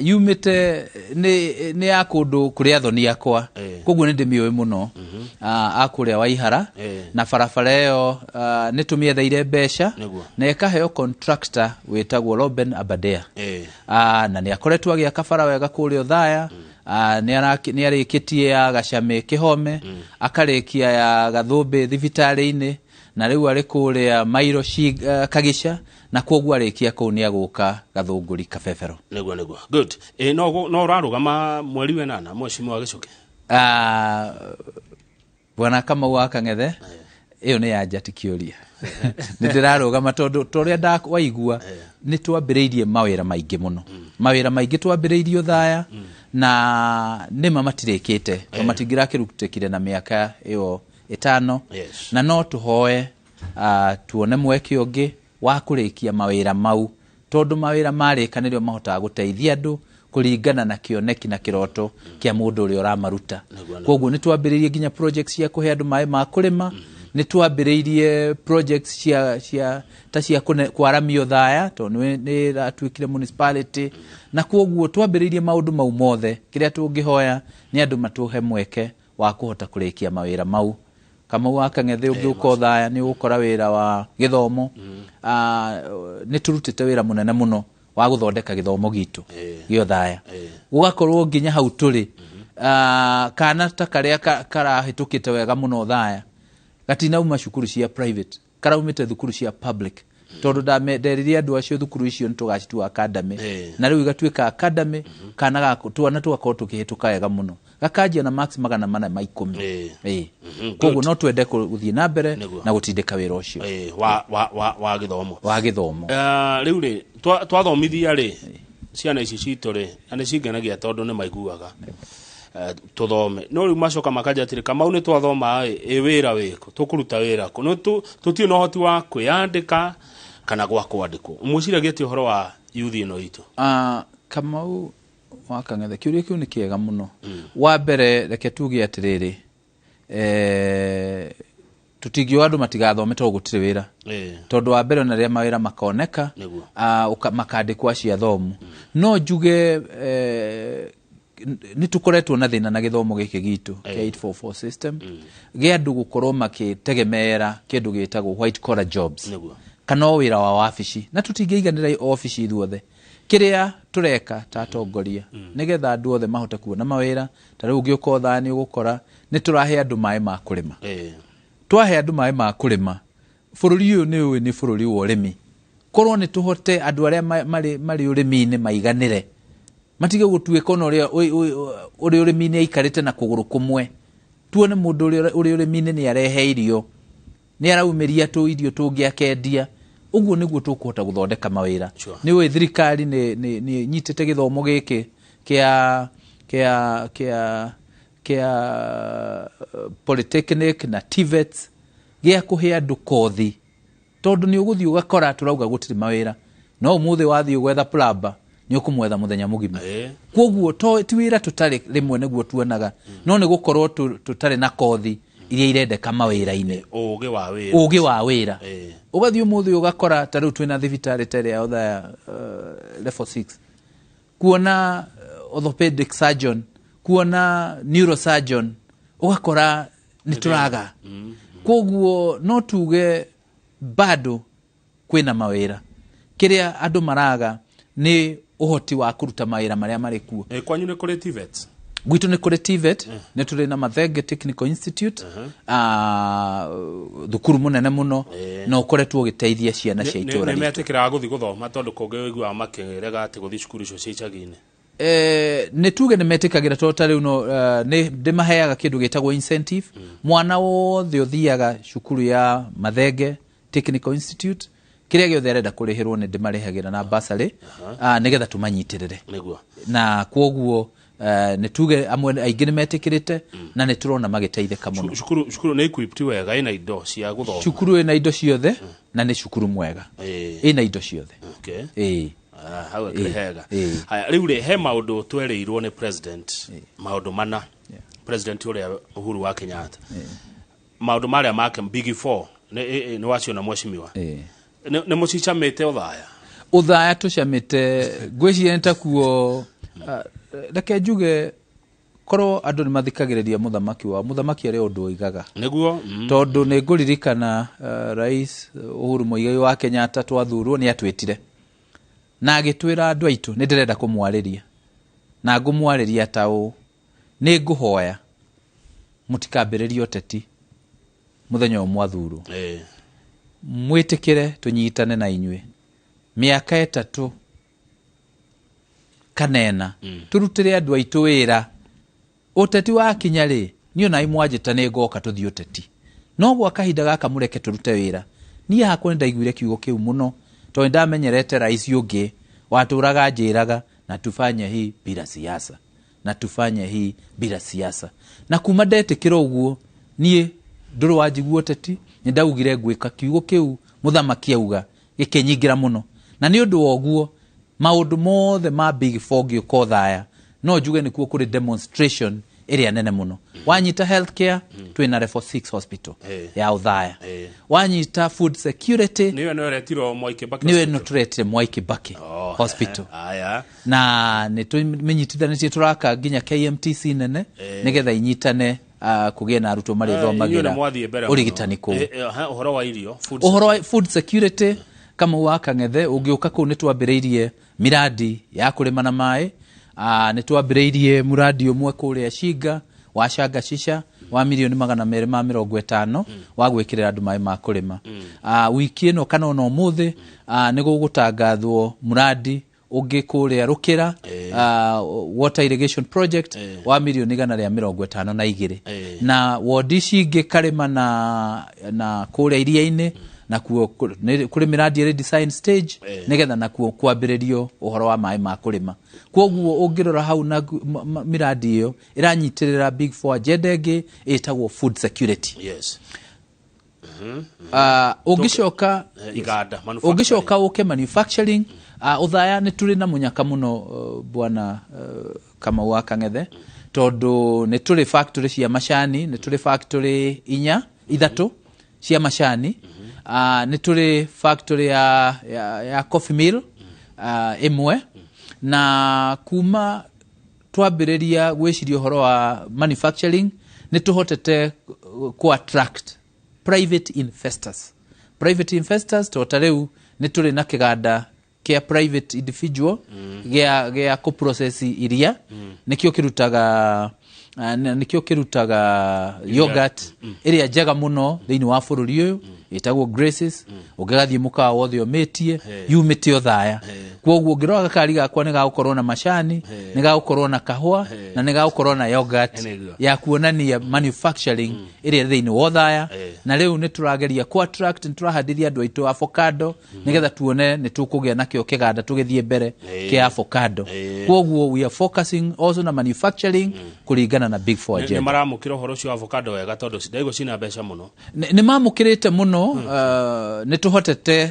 yumĩte nĩ ya kũndũ kũrĩa athoni akwa, koguo nĩ ndĩmĩũĩ mũno, a kũrĩa Waihara, na barabara ĩyo nĩ tũmĩetheire mbeca, na ĩkaheo contractor wĩtagwo Robin Abadea. Na nĩ akoretwo agĩaka bara wega kũrĩa Othaya, nĩ arĩkĩtie ya Gacamĩ Kĩhome, akarĩkia ya Gathũmbĩ thibitarĩ-inĩ, na rĩu arĩ kũrĩa Mairo Kagica, na kwoguo arĩkia kũu nĩ agũka Gathũngũri Kabebero. Nĩguo, nĩguo. Good. No ũrarũgama mweri wenana, mheshimiwa Gĩcuki? Bwana Kamau wa Kang'ethe, ĩyo nĩ ya njati kĩũria. Nĩ ndĩrarũgama tondũ ta ũrĩa waigua, nĩ twambĩrĩirie mawĩra maingĩ mũno. Mawĩra maingĩ twambĩrĩirie Othaya, na nĩma matirĩkĩte, tondũ matingĩrakĩrutĩkire na mĩaka ĩyo 5. Na no tũhoe, tuone mweke ũngĩ wa kũrĩkia mawĩra mau, tondũ mawĩra marĩka nĩrĩo mahotaga gũteithia andũ kũringana na kĩoneki na kĩroto kĩa mũndũ ũrĩa ũramaruta. Kwoguo nĩ twambĩrĩirie nginya projects cia kũhe andũ maĩ ma kũrĩma, nĩ twambĩrĩirie projects cia ta cia kwaramia Othaya, tondũ nĩ ĩratuĩkire municipality, na kwoguo twambĩrĩirie maũndũ mau mothe. Kĩrĩa tũngĩhoya nĩ andũ matũhe mweke wa kũhota kũrĩkia mawĩra mau. Kamau wa Kang'ethe ũngĩũka Othaya nĩ ũgũkora wĩra wa gĩthomo. Nĩ tũrutĩte wĩra mũnene mũno wa gũthondeka gĩthomo gitũ gĩa Othaya. Gũgakorwo nginya hau tũrĩ, kana ta karĩa karahĩtũkĩte wega mũno Othaya gatinauma cukuru cia private, karaumĩte thukuru cia public, tondũ nderire andũ acio thukuru icio nĩ tũgacitua academy, na rĩu igatuĩka academy, kana twana tũgakorwo tũkĩhĩtũka wega mũno, gakanjia na max 410. Koguo no twende gũthiĩ na mbere na gũtindĩka wĩra ũcio. Wa gĩthomo. Wa gĩthomo. Rĩu rĩ, twathomithia rĩ, ciana ici citũ rĩ, na nĩ cingenagia tondũ nĩ maiguaga. Tũthome. No rĩu macoka makanja atĩrĩ, Kamau nĩ twathoma ĩ, ĩ wĩra wĩkũ? Tũkũruta wĩra kũ? No tũtirĩ na ũhoti wa kwĩyandĩka kana gwa kwandĩkwo. Mwĩciragia atĩa ũhoro wa youth ĩno itũ? Kamau wa Kang'ethe, kĩũria kĩu nĩ kĩega mũno. Wa mbere reke tuge atĩrĩrĩ, tũtingiuga andũ matigathome tondũ gũtirĩ wĩra. Tondũ wa mbere ona rĩrĩa mawĩra makoneka, makandĩkwo acio athomu. No njuge, Nĩ tũkoretwo na thĩna na gĩthomo gĩkĩ gitũ kĩa 844 system, gĩa andũ gũkorwo makĩtegemeera kĩndũ gĩtagwo white collar jobs kana o wĩra wa wabici, na tũtingĩiganĩra obici ithuothe. Kĩrĩa tũreka ta atongoria nĩgetha andũ othe mahote kuona mawĩra, ta rĩu ũngĩũka Othaya nĩ ũgũkora nĩ tũrahe andũ maĩ ma kũrĩma. Twahe andũ maĩ ma kũrĩma, bũrũri ũyũ nĩ ũĩ nĩ bũrũri wa ũrĩmi, korwo nĩ tũhote andũ arĩa marĩ ũrĩmi-inĩ maiganĩre, matige gũtuĩka ona ũrĩa ũrĩ ũrĩmi-inĩ aikarĩte na kũgũrũ kũmwe. Tuone mũndũ ũrĩa ũrĩ ũrĩmi-inĩ nĩ arehe irio, nĩ araumĩria tũ irio tũngĩ akendia. Ũguo nĩguo tũkũhota gũthondeka mawĩra. Nĩ ũĩ thirikari nĩ nyitĩte gĩthomo gĩkĩ kĩa polytechnic na TVETs gĩa kũhe andũ kothi, tondũ nĩ ũgũthiĩ ũgakora tũrauga gũtirĩ mawĩra, no ũmũthĩ wathiĩ gwetha plumber nĩ ũkũmwetha mũthenya mũgima. Koguo ti wĩra tũtarĩ rĩmwe nĩguo tuonaga, no nĩ gũkorwo tũtarĩ na kothi iria irendeka mawĩra-inĩ. Ũgĩ wa wĩra. Ũgĩ wa wĩra. Ũgathiĩ ũmũthĩ ũgakora ta rĩu twĩna thibitarĩ ta ĩrĩa ya Othaya, level 6, kuona orthopedic surgeon, kuona neurosurgeon, ũgakora nĩ tũraga. Koguo no tuge bado kwĩna mawĩra, kĩrĩa andũ maraga nĩ ũhoti wa kũruta mawĩra marĩa marĩ kuo. Kwanyu nĩ kũrĩ TVETs? Gwitũ nĩ kũrĩ TVET, nĩ tũrĩ na Mathenge Technical Institute, thukuru mũnene mũno, na ũkoretwo ũgĩteithia ciana cia itũũra Nĩ ritũ. Metĩkĩraga gũthiĩ gũthoma, tondũ kũngĩ ũiguaga makĩrega atĩ gũthiĩ cukuru icio cia icagi-inĩ? Nĩ tuge nĩ metĩkagĩra, tondũ ta rĩu no, nĩ ndĩmaheaga kĩndũ gĩtagwo incentive. Mwana wothe ũthiaga cukuru ya Mathenge Technical Institute, kĩrĩa gĩothe arenda kũrĩhĩrwo nĩ ndĩmarĩhagĩra na bursary, nĩgetha tũmanyitĩrĩre. Na kwoguo nĩ tuge amwe aingĩ nĩ metĩkĩrĩte, na nĩ tũrona magĩteithĩka mũno. Cukuru nĩ equipped wega, ĩna indo cia gũthoma? Cukuru ĩna indo ciothe, na nĩ cukuru mwega. Ĩna indo ciothe. Hau ĩkĩrĩ hega. Haya, rĩu rĩ, he maũndũ twerĩirwo nĩ president, maũndũ mana. President ũrĩa Uhuru wa Kenyatta. Maũndũ marĩa make big four, nĩ waciona mheshimiwa? Nĩ mũcicamĩte Othaya? Othaya tũcamĩte, ngwĩciria nĩ takuo, reke njuge korwo andũ nĩ mathikagĩrĩria mũthamaki wao, mũthamaki arĩ ũndũ oigaga. Nĩguo. Tondũ nĩ ngũririkana, Rais Uhuru Muigai wa Kenyatta twathurwo nĩ atwĩtire na agĩtwĩra andũ aitũ nĩ ndĩrenda kũmwarĩria, na ngũmwarĩria ta ũũ, nĩ ngũhoya mũtikambĩrĩrie ũteti mũthenya ũyũ mwathurwo. Mwĩtĩkĩre tũnyitane na inyuĩ mĩaka 3 kanena, tũrutĩre andũ aitũ wĩra. Ũteti wakinya rĩ, niĩ ona imwanjĩta nĩ ngoka tũthiĩ ũteti, no gwa kahinda gaka mũreke tũrute wĩra. Niĩ hakwa nĩ ndaiguire kiugo kĩu mũno, tondũ nĩndamenyerete rais ũngĩ watũraga anjĩraga na tufanye hii bila siasa, na tufanye hii bila siasa. Na kuma ndetĩkĩra ũguo, niĩ ndũrĩ wanjigua ũteti, nĩ ndaugire ngwĩka kiugo kĩu mũthamaki auga gĩkĩnyingĩra mũno. Na nĩ ũndũ wa ũguo maũndũ mothe ma big four ngĩũka Othaya, no njuge nĩkuo kũrĩ demonstration ĩrĩa nene mũno. Wanyita healthcare, twĩna level 6 hospital ya Othaya. Wanyita food security, Nĩyo ĩno ĩretirwo Mwai Kibaki nĩyo ĩno hospital. tũretire Mwai Kibaki hospital. Na nĩ tũmĩnyitithanĩtie, tũraka nginya KMTC nene, nĩgetha inyitane, kũgĩe na arutwo marĩthomagĩra Inyuĩ nĩ mwathiĩ mbere mũno. ũrigitani kũu. Ũhoro wa irio, food Ũhoro wa security. food security, Kamau wa Kang'ethe, ũngĩũka kũu nĩ twambĩrĩirie miradi ya kũrĩma na maĩ. Nĩ twambĩrĩirie mũradi ũmwe kũrĩa Shinga wa Shanga Shisha wa mirioni magana merĩ ma mĩrongo ĩtano wa gwĩkĩrĩra andũ maĩ ma kũrĩma. Wiki ĩno kana ona ũmũthĩ, nĩ gũgũtangathwo mũradi ũngĩ kũrĩa Rũkĩra, water irrigation project wa mirioni igana rĩa mĩrongo ĩtano na igĩrĩ. Na wodi ici ingĩ Karĩma na kũrĩa iria-inĩ, nakuo kũrĩ mĩradi ĩrĩ design stage, nĩgetha nakuo kwambĩrĩrio ũhoro wa maĩ ma kũrĩma. Kwoguo ũngĩrora hau na mĩradi ĩyo ĩranyitĩrĩra big four agenda ĩngĩ ĩtagwo food security. Iganda, manufacturing. Ũngĩcoka ũke manufacturing, Othaya nĩ tũrĩ na mũnyaka mũno, bwana Kamau wa Kang'ethe, tondũ nĩ tũrĩ factory cia macani, nĩ tũrĩ factory inya, ithatũ cia macani. Nĩ tũrĩ factory ya coffee mill, ĩmwe, na kuma Twambĩrĩria gwĩciria ũhoro wa manufacturing, nĩ tũhotete ku attract private investors. Private investors, to ta rĩu nĩ tũrĩ na kĩganda kĩa private individual gĩa kũ process iria, nĩkĩo kĩrutaga yogurt ĩrĩa njega mũno thĩinĩ wa bũrũri ũyũ, ĩtagwo Graces. Ũngĩgathiĩ mũkawa wothe ũmĩtie, yumĩte Othaya. Kwoguo ũngĩrora gakari gakwa, nĩ gagũkorwo na macani, nĩ gagũkorwo na kahũa, na nĩ gagũkorwo na yogurt ya kuonania manufacturing ĩrĩa ĩrĩ thĩinĩ wa Othaya. Na rĩu nĩ tũrageria ku attract, nĩ tũrahandithia andũ aitũ avocado, nĩgetha tuone nĩ tũkũgĩa nakĩo kĩganda tũgĩthiĩ mbere kĩa avocado. Kwoguo we are focusing also na manufacturing kũringana na Big Four Nĩ agenda. Maramũkĩra ũhoro ũcio wa avocado wega, tondũ ndaigua cina mbeca mũno? Nĩ mamũkĩrĩte mũno. Nĩ tũhotete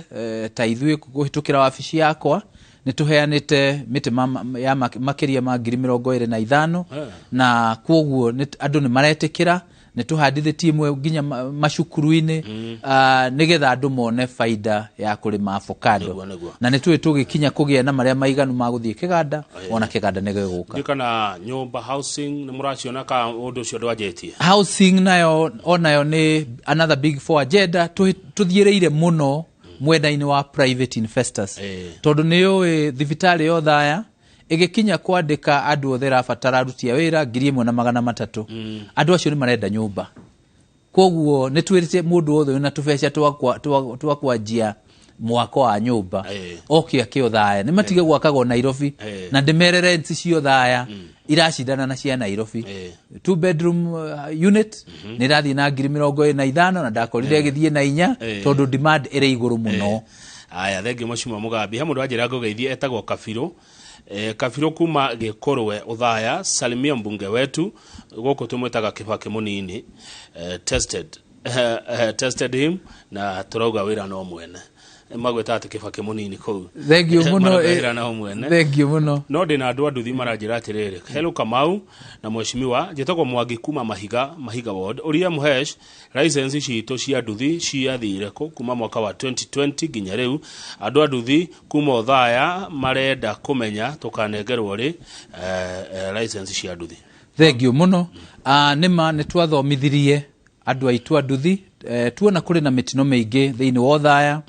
ta ithuĩ kũhĩtũkĩra wabici yakwa, nĩ tũheanĩte mĩtĩ ya makĩria ma 25,000. Na kwoguo andũ nĩ maretĩkĩra. Nĩ tũhandithĩtie imwe nginya macukuru-inĩ, nĩgetha andũ mone baida ya kũrĩma avocado. Nĩguo, nĩguo. Na nĩ tũĩ tũgĩkinya kũgĩa na marĩa maiganu ma gũthiĩ kĩganda, ona kĩganda nĩ gĩgũka. Ndiũ kana nyũmba, housing, nĩ mũraciona ka ũndũ ũcio ndwanjĩtie? Housing nayo onayo nĩ another Big Four agenda. Tũthiĩrĩire mũno mwena-inĩ wa private investors, tondũ nĩ ũĩ thibitarĩ ya Othaya ĩgĩkinya kwandĩka andũ othe ĩrabatara aruti a wĩra 1300. Andũ acio nĩ marenda nyũmba. Koguo nĩ twĩrĩte mũndũ wothe wĩna tũbeca twa kwanjia mwako wa nyũmba oke ake Othaya, nĩ matige gwakagwo Nairobi. Na ndĩmere rents cia Othaya iracindana na cia Nairobi. Two bedroom unit nĩ ĩrathiĩ na 25,000, na ndakorire ĩgĩthiĩ na 4, tondũ demand ĩrĩ igũrũ mũno. Aya, thengiũ mheshimiwa Mugambi. He mũndũ wanjĩra ngũgeithie, etagwo Kabirũ, Kabirũ kuma Gĩkũrwe Ũthaya. Salimia mbunge wetu, gũkũ tũmwĩtaga Kĩbakĩ mũnini. Tested him, na tũrauga wĩra no mwene. Magwĩta atĩ Kĩbakĩ mũnini kũu. Thengiũ mũno. Marauga wĩra no mwene. Thengiũ mũno. No ndĩna andũ a nduthi maranjĩra atĩrĩrĩ, "Hello Kamau na mheshimiwa, njĩtagwo Mwangi kuma Mahiga ward. Ũria Mũhesh, license citũ cia nduthi ciathire kũ kuma mwaka wa 2020 nginya rĩu? Andũ a nduthi kuma Othaya marenda kũmenya tũkanengerwo rĩ license cia nduthi." Thengiũ mũno. Nĩma nĩ twathomithirie andũ aitũ a nduthi. Tuona kũrĩ na mĩtino mĩingĩ thĩinĩ wa Othaya,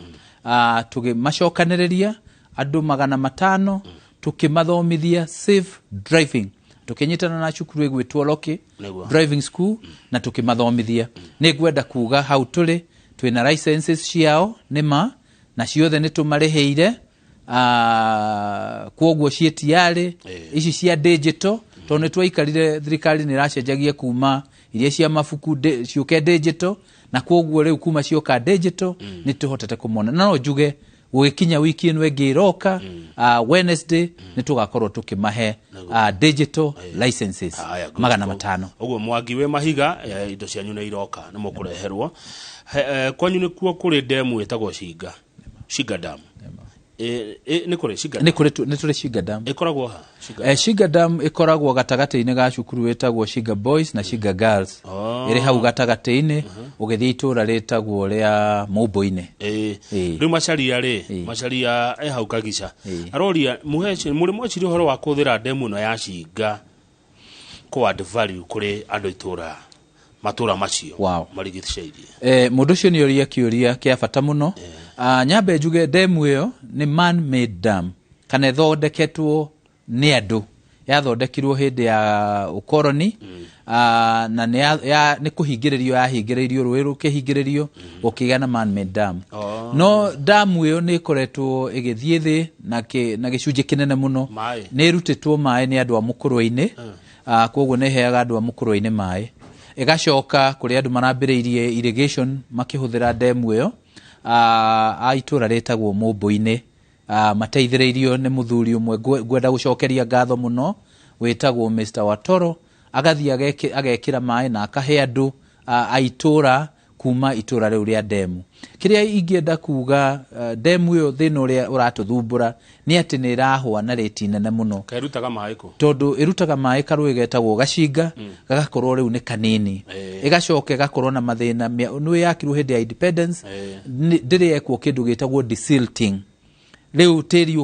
tũgĩmacokanĩrĩria andũ 500, tũkĩmathomithia safe driving, tũkĩnyitana na cukuru ĩgwĩtwo Loki Driving School, na tũkĩmathomithia. Nĩ ngwenda kuga hau tũrĩ twĩna licenses ciao nĩma, na ciothe nĩ tũmarĩhĩire. Kwoguo ciĩ tiarĩ ici cia digital, tondũ nĩ twaikarire thirikari nĩ ĩracenjagia kuma iria cia mabuku ciũke digital, na kwoguo rĩu kuma cioka digital nĩ tũhotete kũmona. Na no njuge gũgĩkinya wiki ĩno ĩngĩ ĩroka, Wednesday, nĩ tũgakorwo tũkĩmahe digital licenses Haya, good. 500. Ũguo Mwangi wĩ Mahiga, indo cianyu nĩ iroka, nĩ mũkũreherwo. Kwanyu nĩkuo kũrĩ demu ĩtagwo Shinga Dam? Nĩ kũrĩ Shinga Nĩ kũrĩ, nĩ tũrĩ Shinga Dam. Ĩkoragwo ha Shinga? Shinga Dam ĩkoragwo gatagatĩ-inĩ ga cukuru ĩtagwo Shinga Boys na Shinga Girls. Ĩrĩ hau gatagatĩ-inĩ ũgĩthiĩ itũũra rĩtagwo rĩa Mũmbũ-inĩ. Rĩu Macaria rĩ, Macaria e hau Kagica, aroria Mũheci, mũrĩ mweciria ũhoro wa kũhũthĩra demu ĩno ya Shinga kũ add value kũrĩ andũ itũũra, matũũra macio marigicĩirie? Mũndũ ũcio nĩ oria kĩũria kĩa bata mũno. Nyambe njuge demu ĩyo nĩ man made dam, kana ĩthondeketwo nĩ andũ. Yathondekirwo hĩndĩ ya ũkoroni, na nĩ kũhingĩrĩrio yahingĩrĩirio, rũĩ rũkĩhingĩrĩrio, gũkĩgĩa na man made dam. No damu ĩyo nĩ ĩkoretwo ĩgĩthiĩ thĩ na gĩcunjĩ kĩnene mũno. Maĩ. Nĩ ĩrutĩtwo maĩ nĩ andũ a mũkũrwe-inĩ. Koguo nĩ ĩheaga andũ a mũkũrwe-inĩ maĩ. Ĩgacoka kũrĩ andũ marambĩrĩirie irrigation makĩhũthĩra demu ĩyo, a itũũra rĩtagwo Mũmbũ-inĩ, mateithĩrĩirio nĩ mũthuri ũmwe ngwenda gũcokeria ngatho mũno, wĩtagwo Mr Watoro. Agathiĩ agekĩra maĩ na akahe andũ a itũũra kuma itũũra rĩu rĩa demu. Kĩrĩa ingĩenda kuga, demu ĩyo, thĩna ũrĩa ũratũthumbũra nĩ atĩ nĩ ĩrahũa na rĩti nene mũno. Kaĩrutaga maĩ kũ? Tondũ ĩrutaga maĩ karũĩ getagwo Gacinga, gagakorwo rĩu nĩ kanini. Ĩgacoka ĩgakorwo na mathĩna. Nĩ yakirwo hĩndĩ ya independence, ndĩrĩ yekwo kĩndũ gĩtagwo desilting. Rĩu tĩri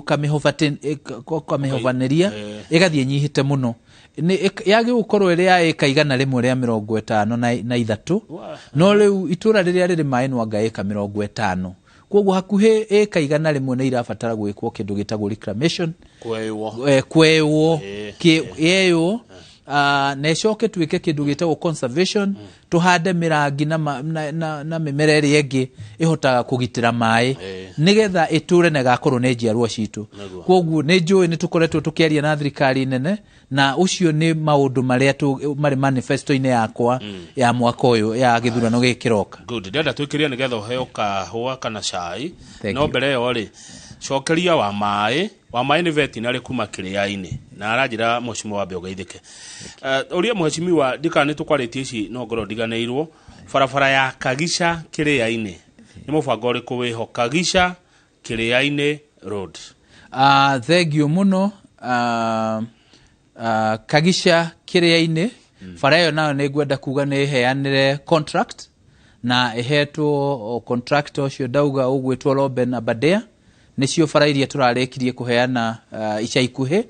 ũkamĩhobanĩria ĩgathiĩ nyihĩte mũno. Yagĩrĩirwo gũkorwo ĩrĩ ya ĩka 153, no rĩu itũra rĩrĩa rĩrĩ maĩ no anga ĩka 50. Koguo hakuhĩ ĩka 100 nĩ irabatara gwĩkwo kĩndũ gĩtagwo reclamation, kweywo yeywo, na ĩcoke twĩke kĩndũ gĩtagwo conservation, tũhande mĩrangi na mĩmera ĩrĩa ĩngĩ ĩhotaga kũgitĩra maĩ nĩgetha ĩtũre na ĩgakorwo nĩ njiarwa citũ. Koguo nĩ njũĩ nĩ tũkoretwo tũkĩaria na thirikari nene, na ũcio nĩ maũndũ marĩa marĩ manifesto-inĩ yakwa ya mwaka ũyũ ya gĩthurano gĩkĩ kĩroka. Good. Ndĩrenda twĩkĩrie nĩgetha ũheo kahũa kana cai. No mbere ĩyo rĩ, cokeria wa maĩ. Wa maĩ nĩ veterinary kuma Kĩrĩa-inĩ na aranjĩra mheshimiwa wambe ũgeithĩke. Ũria mheshimiwa, ndikana nĩ tũkwarĩtie ici no ngorwo ndiganĩirwo. Barabara ya Kagica Kĩrĩa-inĩ nĩ mũbango ũrĩkũ wĩho? Kagica Kĩrĩa-inĩ road. Thengiũ mũno. Kagica Kĩrĩa-inĩ bara ĩyo nayo nĩ ngwenda kuga nĩ ĩheanĩre contract na ĩhetwo contractor ũcio ndauga ũgwĩtwo Robin Abadea. Nĩcio bara iria tũrarĩkirie kũheana ica ikuhĩ,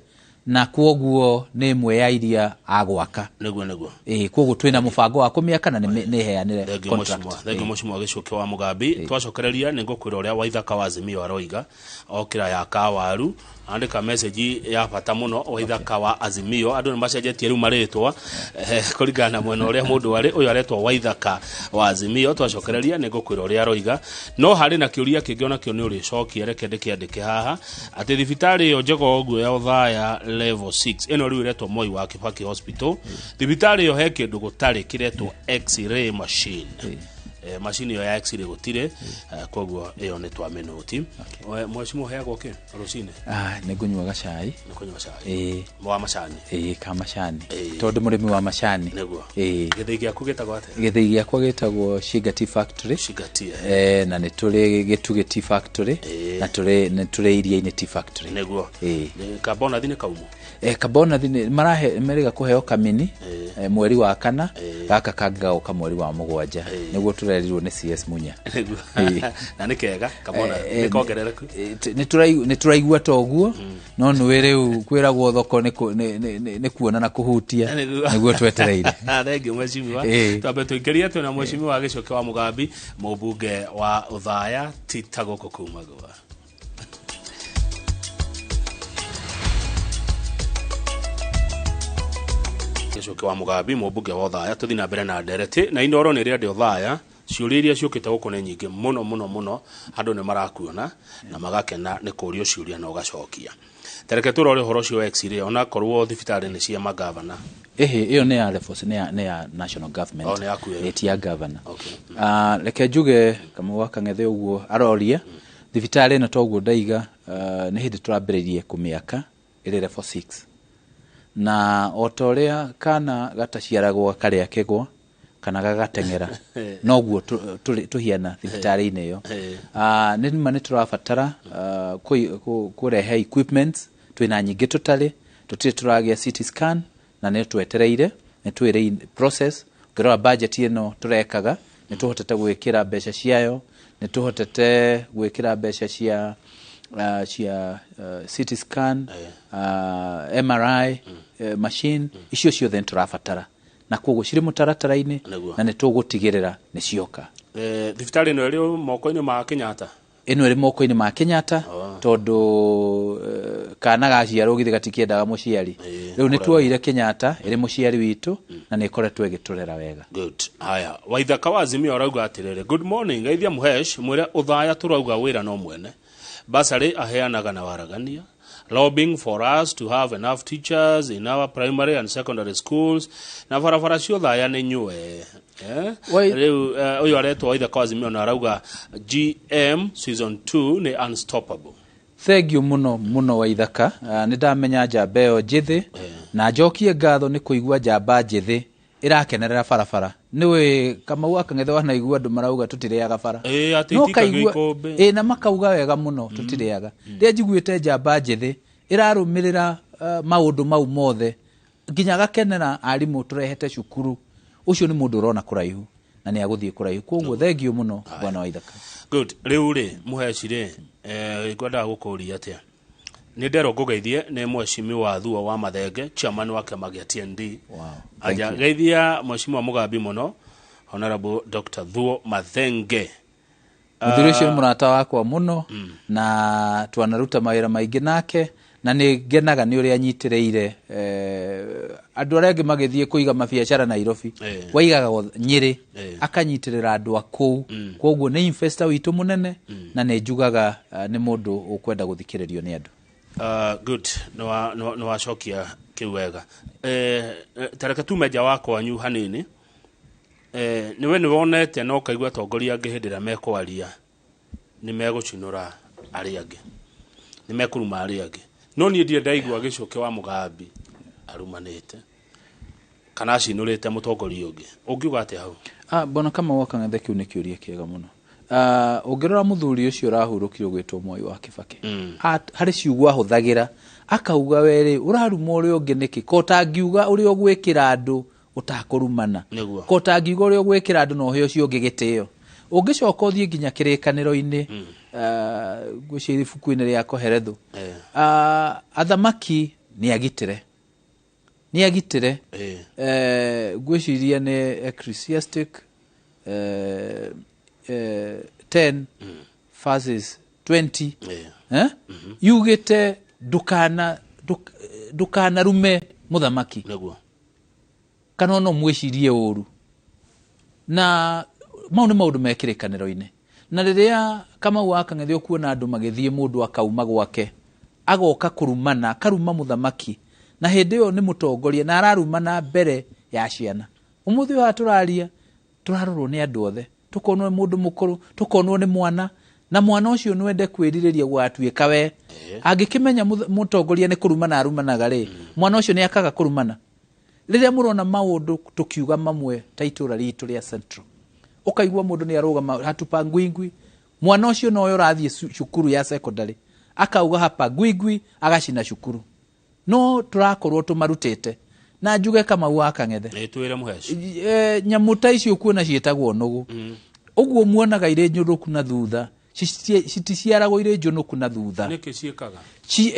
na kwoguo nĩ ĩmwe ya iria agwaka. Nĩguo. Kwoguo twĩna mũbango wa kũmĩaka na nĩ ĩheanĩre contract. Thengiũ mheshimiwa Gĩcuki wa Mugambi. Twacokereria nĩ ngũkwĩra ũrĩa Waithaka wa Azimio aroiga okĩra ya Kawaru. Andĩka message ya bata mũno Waithaka wa Azimio. Andũ nĩ macenjetie rĩu marĩtwa kũringana na mwena ũrĩa mũndũ arĩ. Ũyũ aretwo Waithaka wa Azimio. Twacokereria nĩ ngũkwĩra ũrĩa aroiga. No harĩ na kĩũria kĩngĩ onakĩo nĩ ũrĩcokia, reke ndĩkĩandĩke haha atĩ thibitarĩ ĩyo njega ũguo ya Othaya level 6 ĩno rĩu ĩretwo Moi wa Kibaki Hospital, thibitarĩ ĩyo he kĩndũ gũtarĩ kĩretwo x-ray machine. Macini ĩyo ya x-ray gũtirĩ, koguo ĩyo nĩ twamĩnũti. Mheshimiwa ũheagwo kĩ rũcinĩ? Nĩ ngũnyua gacai. Nĩ kũnyua cai. Wa macani. Ka macani. Tondũ mũrĩmi wa macani. Nĩguo. Gĩthĩi gĩaku gĩtagwo atĩa? Gĩthĩi gĩakwa gĩtagwo Shinga Tea Factory. Shinga Tea. Na nĩ tũrĩ Gĩtugĩ Tea Factory. Na nĩ tũrĩ Iria-inĩ Tea Factory. Nĩguo. Kabonathi nĩ kaumo? Kabonathi nĩ marahe merĩga kũheo kamini mweri wa 4, gaka kangĩ gagoka mweri wa 7. Nĩguo tũrerirwo nĩ CS Munya. Na nĩ kega kabonathi nĩ kongerereku. Nĩ tũraigua ta ũguo, no nĩ rĩu kwĩragwo thoko nĩ kuona na kũhutia, nĩguo twetereire. Thengiũ mheshimiwa. Twambe tũingĩrie twĩna mheshimiwa Gĩcuki wa Mugambi, mũmbunge wa Othaya tita gũkũ kumagwa. Gĩcuki wa Mugambi, mũmbunge wa Othaya. Tũthiĩ na mbere na ndereti na Inooro nĩ rĩandĩ Othaya. Ciũria iria ciũkĩte gũkũ nĩ nyingĩ mũno mũno mũno, andũ nĩ marakuona na magakena nĩ kũũrio ciũria na ũgacokia. Tareke tũrore ũhoro ũcio wa x-ray, onakorwo thibitarĩ nĩ cia magavana. Ĩhĩ, ĩyo nĩ ya level, nĩ ya national government. Oh, nĩ yaku ĩyo. Ti ya governor. Reke njuge Kamau wa Kang'ethe ũguo aroria thibitarĩ ĩno toguo ndaiga, nĩ hĩndĩ tũrambĩrĩirie kũmĩaka ĩrĩ level 6. Na o ta ũrĩa kana gataciaragwo karĩa kĩgwa kana gagateng'era, noguo tũhiana thibitarĩ-inĩ ĩyo. Nĩ ma nĩ tũrabatara kũrehe equipment, twĩna nyingĩ tũtarĩ, tũtirĩ tũragĩa CT scan na nĩ twetereire, nĩ twĩrĩ process. Ũngĩrora budget ĩno tũrekaga, nĩ tũhotete gwĩkĩra mbeca ciayo, nĩ tũhotete gwĩkĩra mbeca cia CT scan, MRI machine, icio ciothe nĩ tũrabatara. Na koguo cirĩ mũtaratara-inĩ na nĩ tũgũtigĩrĩra nĩ cioka. Thibitarĩ ĩno ĩrĩ moko-inĩ ma Kenyatta? Ĩno ĩrĩ moko-inĩ ma Kenyatta, tondũ kana gaciarwo githĩ gatikĩendaga mũciari. Rĩu nĩ tuoire Kenyatta ĩrĩ mũciari witũ na nĩ ĩkoretwo ĩgĩtũrera wega. Good. Haya, Waithaka wa Azimio arauga atĩrĩrĩ, good morning, geithia Mũhesh, mwĩre Othaya tũrauga wĩra no mwene. Basarĩ aheanaga na waragania. Lobbying for us to have enough teachers in our primary and secondary schools. Na barabara cia Othaya nĩ nyue. Rĩu ũyũ aretwo Waithaka wa Azimio na arauga GM season 2 nĩ unstoppable. Thank you mũno mũno Waithaka. Nĩ ndamenya njamba ĩyo njĩthĩ na njokie ngatho nĩ kũigua njamba njĩthĩ ĩrakenerera barabara. Nĩũĩ Kamau wa Kang'ethe wanaigua andũ marauga tũtirĩaga bara. Atĩ No itikagio kaigua, ikũmbĩ. Na makauga wega mũno tũtirĩaga. Rĩrĩa njiguĩte njamba njĩthĩ ĩrarũmĩrĩra maũndũ mau mothe nginya gakenera arimũ tũrehete cukuru, ũcio nĩ mũndũ ũrona kũraihu. Na nĩ agũthiĩ kũraihu. Koguo thengiũ mũno, bwana Waithaka. Good. Rĩu rĩ, mũheci rĩ, ngwendaga gũkũria atĩa, nĩ nderwo ngũgeithie nĩ mheshimiwa Thuo wa Mathenge, chairman wa kĩama gĩa TND. Wow. Thank Aja you. Geithia mheshimiwa Mugambi mũno, Honorable Dr. Thuo Mathenge. Mũthuri ũcio nĩ mũrata wakwa mũno na twanaruta mawĩra maingĩ nake, na nĩ ngenaga nĩ ũrĩa anyitĩrĩire andũ arĩa angĩ magĩthiĩ kũiga mabiacara Nairobi. Waigaga Nyĩrĩ, akanyitĩrĩra andũ a kũu. Koguo nĩ investor witũ mũnene na nĩ njugaga nĩ mũndũ ũkwenda gũthikĩrĩrio nĩ andũ. Good, nĩ wacokia kĩu wega. Tareke tume nja wa kwanyu hanini. Nĩwe nĩ wonete na ũkaigua atongoria angĩ hĩndĩ ĩrĩa mekwaria nĩ megũcinũra arĩa angĩ, nĩ mekũruma arĩa angĩ, no niĩ ndirĩ ndaigua Gĩcũkĩ wa Mũgambi arumanĩte kana acinũrĩte mũtongoria ũngĩ. Ũngiuga atĩa hau? Ah, bwana Kamau wa Kang'ethe, kĩu nĩ kĩũria kĩega mũno. Ũngĩrora mũthuri ũcio ũrahurũkire ũgwĩtwo Mwai wa Kĩbakĩ, harĩ ciugo ahũthagĩra akauga, werĩ ũraruma ũrĩa ũngĩ nĩkĩ, ko ũtangiuga ũrĩa ũgwĩkĩra andũ ũtakũrumana? Ko ũtangiuga ũrĩa ũgwĩkĩra andũ na ũhe ũcio ũngĩ gĩtĩo? Ũngĩcoka ũthiĩ nginya kĩrĩkanĩro-inĩ, ngwĩciria ibuku-inĩ rĩa Koherethu, athamaki nĩ agitĩre, nĩ agitĩre. Ngwĩciria nĩ Ecclesiastic 10 verses 20. Eh? Yugĩte ndũkanarume mũthamaki kana ona mwĩcirie ũru, na mau nĩ maũndũ me kĩrĩkanĩro-inĩ. Na rĩrĩa Kamau wa Kang'ethe ũkuona andũ magĩthiĩ, mũndũ akauma gwake agoka kũrumana, akaruma mũthamaki, na hĩndĩ ĩyo nĩ mũtongoria na ararumana mbere ya ciana. Ũmũthĩ ũyũ haha tũraria, tũrarorwo nĩ andũ othe, tũkonwo nĩ mũndũ mũkũrũ, tũkonwo nĩ mwana, na mwana ũcio nĩwende kwĩrirĩria gũgatuĩka we. Angĩkĩmenya mũtongoria nĩ kũrumana arumanaga rĩ, mwana ũcio nĩ akaga kũrumana. Rĩrĩa mũrona maũndũ tũkiuga mamwe ta itũra ritũ rĩa Central, ũkaigua mũndũ nĩ arũgama hatupangwingwi, mwana ũcio nowe ũrathiĩ cukuru ya secondary akauga hapangwingwi, agacina cukuru. No tũrakorwo tũmarutĩte na njuge Kamau wa Kang'ethe, Nĩ twĩre, mũheci. Nyamũ ta icio kuona ciĩtagwo nũgũ, ũguo muonaga irĩ njũnũku na thutha. Citiciaragwo irĩ njũnũku na thutha. Nĩkĩ ciĩkaga?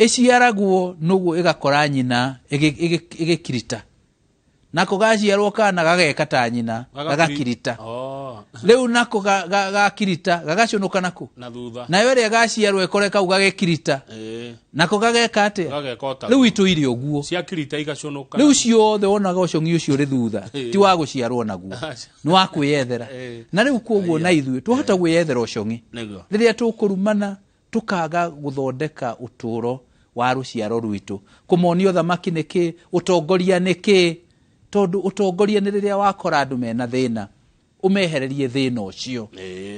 Ĩciaragwo nũgũ ĩgakora nyina ĩgĩkirita, nako gaciarwo kana gageka ta nyina, gagakirita. Rĩu nako gakirita gagacũnũka nako na thutha. Nayo ĩrĩa gaciarwo ĩkore kau gagĩkirita, nako gageka atĩa? Gageka o Rĩu itũire ũguo. Ciakirita igaconoka. Rĩu ciothe wonaga ũcong'i ũcio ũrĩ thutha ti wa gũciarwo naguo, nĩ wa kwĩyethera. Na rĩu koguo na ithuĩ twahota gwĩyethera ũcong'i rĩrĩa tũkũrumana, tũkaga gũthondeka ũtũũro wa rũciaro rwitũ, kũmonia ũthamaki nĩ kĩ, ũtongoria nĩ kĩ, tondũ ũtongoria nĩ rĩrĩa wakora andũ mena thĩna, ũmehererie thĩna ũcio.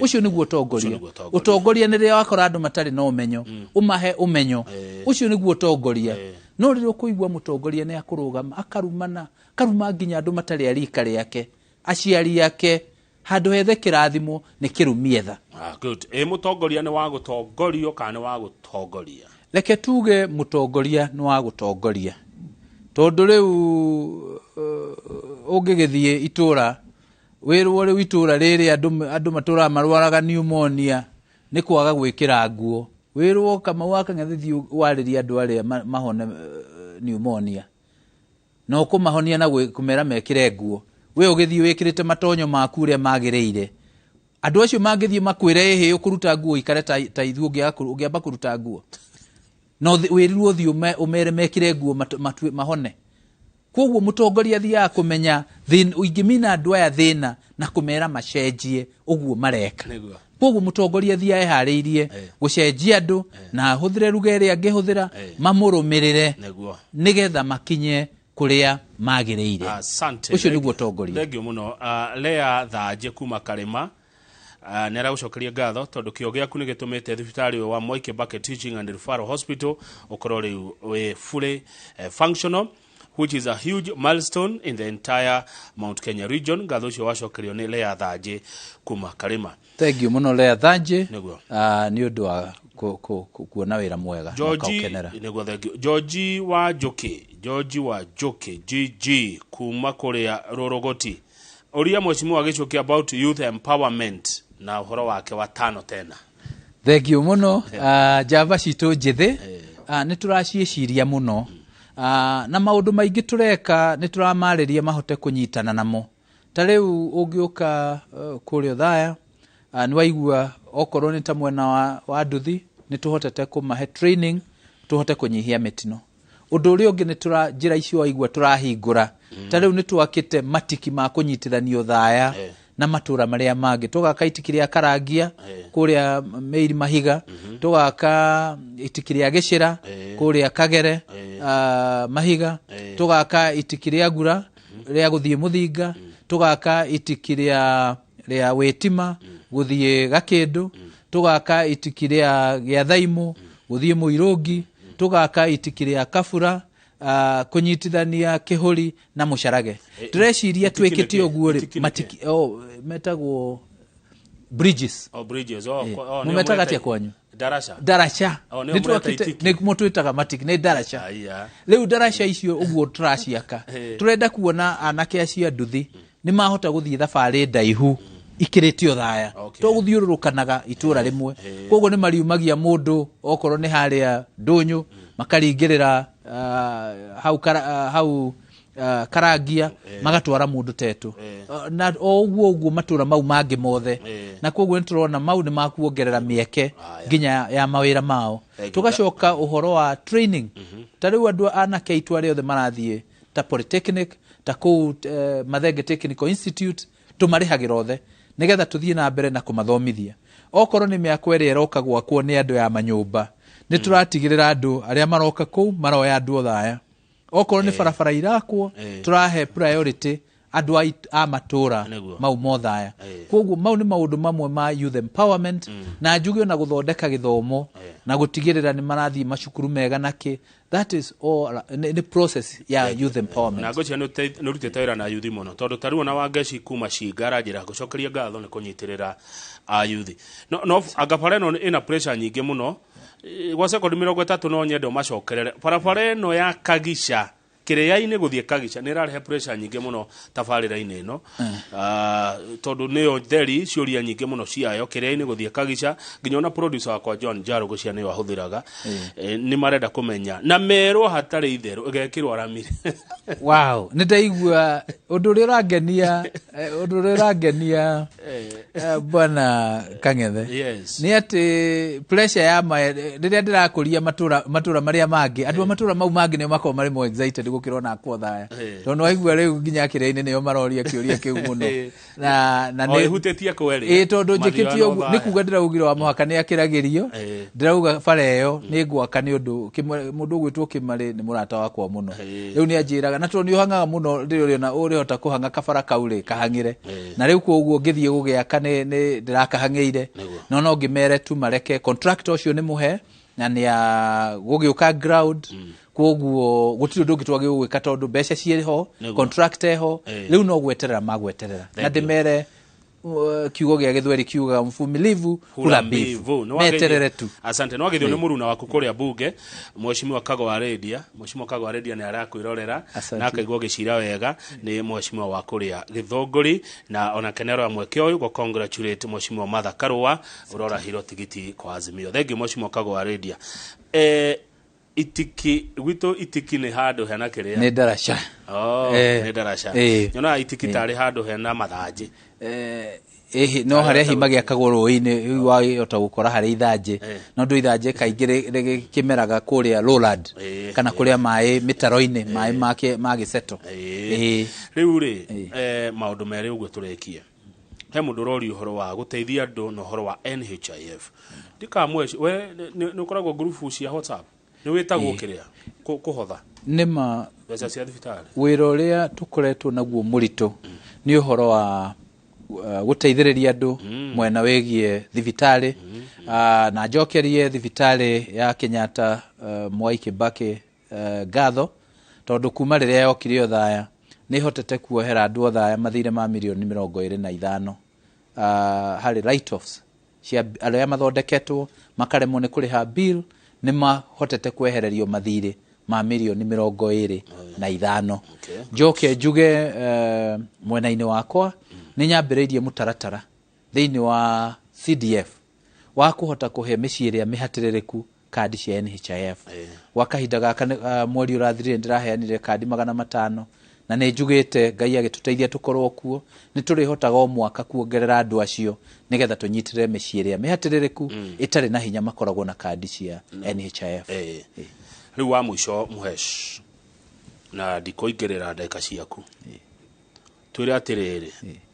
Ũcio nĩguo ũtongoria. Ũcio nĩguo ũtongoria. Ũtongoria nĩ rĩrĩa wakora andũ matarĩ na ũmenyo, ũmahe ũmenyo. Ũcio nĩguo ũtongoria. No rĩrĩa ũkũigua mũtongoria nĩ akũrũgama akarumana, akaruma nginya andũ matarĩ a rika rĩake, aciari ake, handũ hethe kĩrathimo nĩ kĩrumietha. Ah, good. Ĩ mũtongoria nĩ wa gũtongorio kana nĩ wa gũtongoria? Reke tuge mũtongoria nĩ wa gũtongoria, tondũ rĩu ũngĩgĩthiĩ itũra wĩrwo rĩu itũra rĩrĩ andũ matũraga marwaraga pneumonia nĩ kwaga gwĩkĩra nguo, wĩrwo Kamau wa Kang'ethe thiĩ warĩrie andũ arĩa mahone pneumonia, na ũkũmahonia na kũmera mekĩre nguo, we ũgĩthiĩ wĩkĩrĩte matonyo maku ũrĩa magĩrĩire, andũ acio mangĩthiĩ makwĩre ĩhĩ ũkũruta nguo ikare ta ithuĩ, ũngĩamba kũruta nguo no wĩrirwo ũthiĩ ũmere mekĩre nguo mahone. Koguo mũtongoria athiaga kũmenya ingĩmina andũ aya thĩna na kũmera macenjie ũguo mareka. Koguo mũtongoria athiaga eharĩirie gũcenjia andũ na ahũthĩre ruga ĩrĩa angĩhũthĩra mamũrũmĩrĩre nĩgetha makinye kũrĩa magĩrĩire. Asante. Ũcio nĩguo ũtongoria. Thank you mũno. Lea Thanjĩ kuma Karĩma nĩ aragũcokeria ngatho tondũ kĩo gĩaku nĩ gĩtũmĩte thibitarĩ ũyũ wa Mwai Kibaki Teaching and Referral Hospital ũkorwo rĩu wĩ fully functional, which is a huge milestone in the entire Mount Kenya region. Ngatho ũcio wacokerio nĩ Lea Thanjĩ kuma Karĩma. Thank you mũno, Lea Thanjĩ, nĩ ũndũ wa kuona wĩra mwega na George ũkaũkenera. Nĩguo, thank you. George wa Njũkĩ, George wa Njũkĩ GG kuma kũrĩa Rũrũgũti. Ũria Mheshimiwa Gichuki about youth empowerment na ũhoro wake wa tano tena. Thengiũ mũno. Njamba citũ njĩthĩ, nĩ tũraciĩciria mũno. Na maũndũ maingĩ tũreka nĩ tũramarĩria mahote kũnyitana namo. Ta rĩu ũngĩũka kũrĩa Othaya, nĩ waigua okorwo nĩ ta mwena wa nduthi, nĩ tũhotete kũmahe training tũhote kũnyihia mĩtino. Ũndũ ũrĩa ũngĩ nĩ tũra njĩra icio waigua tũrahingũra. Ta rĩu nĩ twakĩte matiki ma kũnyitithanio Othaya na matũra marĩa mangĩ. Tũgaka itiki rĩa Karangia kũrĩa Mĩiri Mahiga, tũgaka itiki rĩa Gĩcĩra kũrĩa Kagere Mahiga, tũgaka itiki rĩa Ngura rĩa gũthiĩ Mũthinga, tũgaka itiki rĩa Wĩtima gũthiĩ Gakĩndũ, tũgaka itiki rĩa Gĩathaimũ gũthiĩ Mũirũngi, tũgaka itiki rĩa Kabura kũnyitithania Kĩhũri na Mũcarage. Ndĩreciria Itiki twĩkĩte nĩkĩ? ũguo rĩ, Itiki nĩkĩ? matiki, metagwo bridges. Oh, bridges. Oh, nĩo Mũmetaga mũreta atĩa kwanyu? Daraca. Daraca. Oh, nĩo Nĩ mũreta twakĩte- itiki. nĩ mũtwĩtaga matiki, nĩ daraca. Aya. Rĩu daraca icio ũguo tũraciaka. Tũrenda kuona anake acio a nduthi nĩ mahota gũthiĩ thabarĩ ndaihu ikĩrĩte Othaya. To gũthiũrũrũkanaga itũra rĩmwe. Koguo nĩ mariumagia mũndũ okorwo nĩ harĩa ndũnyũ, makaringĩrĩra hau Karangia, magatwara mũndũ tetũ. Na o ũguo ũguo matũra mau mangĩ mothe. Na koguo nĩ tũrona mau nĩ makuongerera mĩeke nginya ya mawĩra mao. Thank you. Tũgacoka ũhoro wa training. Ta rĩu andũ anake aitũ arĩa othe marathiĩ ta Polytechnic, ta kũu Mathenge Technical Institute, tũmarĩhagĩra othe nĩgetha tũthiĩ na mbere na kũmathomithia. Okorwo nĩ mĩako ĩrĩa ĩroka gwakwo nĩ andũ ya manyũmba, nĩ tũratigĩrĩra andũ arĩa maroka kũu maroya andũ Othaya. Okorwo nĩ barabara irakwo, tũrahe priority andũ a matũra mau Mothaya. Koguo mau nĩ maũndũ mamwe ma youth empowerment, na njuge ona gũthondeka gĩthomo na gũtigĩrĩra nĩ marathiĩ macukuru mega na kĩ. That is all, nĩ process ya youth empowerment. Na ngwĩciria nĩ ũrutĩte wĩra na youth mũno, tondũ ta rĩu ona Wangeci kuma Cinga aranjĩra gũcokeria ngatho nĩ kũnyitĩrĩra a youth. No, no, anga bara ĩno ĩna pressure nyingĩ mũno. Gwa sekondi 30 no nyende ũmacokerere. Barabara ĩno ya Kagica, kĩrĩa-inĩ gũthiĩ Kagica, nĩ ĩrarehe pressure nyingĩ mũno tabarĩra-inĩ ĩno. Tondũ nĩyo theri ciũria nyingĩ mũno ciayo, kĩrĩa-inĩ gũthiĩ Kagica, nginya ona producer wakwa John Jaro gũcia nĩyo ahũthĩraga. Nĩ marenda kũmenya. Na merwo hatarĩ itherũ, ĩgekĩrwo rami. Wow, nĩ ndaigua ũndũ ũrĩa ũrangenia, ũndũ ũrĩa ũrangenia, bwana Kang'ethe. Nĩ atĩ pressure ya rĩrĩa ndĩrakũria matũra marĩa mangĩ, andũ a matũra mau mangĩ nĩo makoragwo marĩ more excited gũkĩra ona akwa Othaya. Tondũ waigua rĩu nginya kĩrĩa-inĩ nĩo maroria kĩũria kĩu mũno. Na O nĩ ĩhutĩtie kweri. Ĩĩ, tondũ Mathiaga njĩkĩtie na ũguo, nĩ Othaya. kuga ndĩraugire wa mũhaka nĩ akĩragĩrio. Ndĩrauga bara ĩyo nĩ ngwaka nĩ ũndũ mũndũ ũgwĩtwo Kĩmarĩ nĩ mũrata wakwa mũno. Rĩu nĩ anjĩraga, na tondũ nĩ ũhang'aga mũno rĩrĩa ũrĩona ũrĩhota kũhang'a kabara kau rĩ, kahang'ĩre. Na rĩu koguo ngĩthiĩ gũgĩaka nĩ ndĩrakahang'ĩire. No no ngĩmere tu mareke contractor ũcio nĩ mũhe na nĩ a gũgĩũka ground. Koguo gũtirĩ ũndũ ũngĩ twagĩrĩirwo gwĩka tondũ mbeca ciĩ ho, contract ĩho, rĩu no gweterera magweterera. Thank Na you. ndĩmere, kiugo gĩa gĩthweri kiugaga mvumilivu Hula hula mbivu. mbivu. Nĩ wagĩrĩirwo. Meterere tu. Asante. Nĩ wagĩrĩirwo nĩ mũruna waku kũrĩa bunge, Mheshimiwa Kago wa Redia. Mheshimiwa Kago wa Redia nĩ arakwĩrorera Asante. na akaigua ũgĩcira wega. Nĩ mheshimiwa wa kũrĩa Gĩthũngũri, na onake nĩ aroya mweke ũyũ gũ congratulate Mheshimiwa Martha Karũa ũrorahirwo tigiti kwa Azimio. Thank you Mheshimiwa Kago wa Redia. Itiki gwitũ, itiki nĩ handũ hena kĩrĩa? Nĩ ndaraca. Oh, nĩ ndaraca. Nyonaga itiki tarĩ handũ hena mathanjĩ. No harĩa hihi magĩakagwo rũĩ-inĩ, rĩu wahota gũkora harĩ ithanjĩ. No ndũ ithanjĩ kaingĩ rĩkĩmeraga kũrĩa lowland, kana kũrĩa maĩ mĩtaro-inĩ, maĩ ma gĩceto. Rĩu rĩ, maũndũ merĩ ũguo tũrĩkie. He mũndũ ũroria ũhoro wa gũteithia andũ na ũhoro wa NHIF. Ndikamwe, we nĩ ũkoragwo ngurubu cia WhatsApp? Nĩ wĩtagwo kĩrĩa? Kũhotha? Nĩ ma Mbeca cia thibitarĩ. Wĩra ũrĩa tũkoretwo naguo mũritũ nĩ ũhoro wa gũteithĩrĩria andũ mwena wĩgiĩ thibitarĩ. Na njokerie thibitarĩ ya Kenyatta, Mwai Kibaki, ngatho, tondũ kuma rĩrĩa yokire Othaya nĩ ĩhotete kuohera andũ Othaya mathirĩ ma mirioni mĩrongo ĩrĩ na ithano, harĩ write-offs cia arĩa mathondeketwo makaremwo nĩ kũrĩha bill, nĩ mahotete kwehererio mathirĩ ma mirioni mĩrongo ĩrĩ na ithano. Njoke njuge, mwena-inĩ wakwa, Nĩ nyambĩrĩirie mũtaratara thĩinĩ wa CDF wa kũhota kũhe mĩciĩ ĩrĩa mĩhatĩrĩrĩku kandi cia NHIF. Gwa kahinda gaka mweri ũrathirire ndĩraheanire kandi 500, na nĩ njugĩte Ngai agĩtũteithia tũkorwo kuo nĩ tũrĩhotaga o mwaka kuongerera andũ acio nĩgetha tũnyitĩrĩre mĩciĩ ĩrĩa mĩhatĩrĩrĩku ĩtarĩ na hinya makoragwo na kandi cia NHIF. Rĩu wa mũico, Mũhesh, na ndikũingĩrĩra ndagĩka ciaku, twĩre atĩrĩrĩ,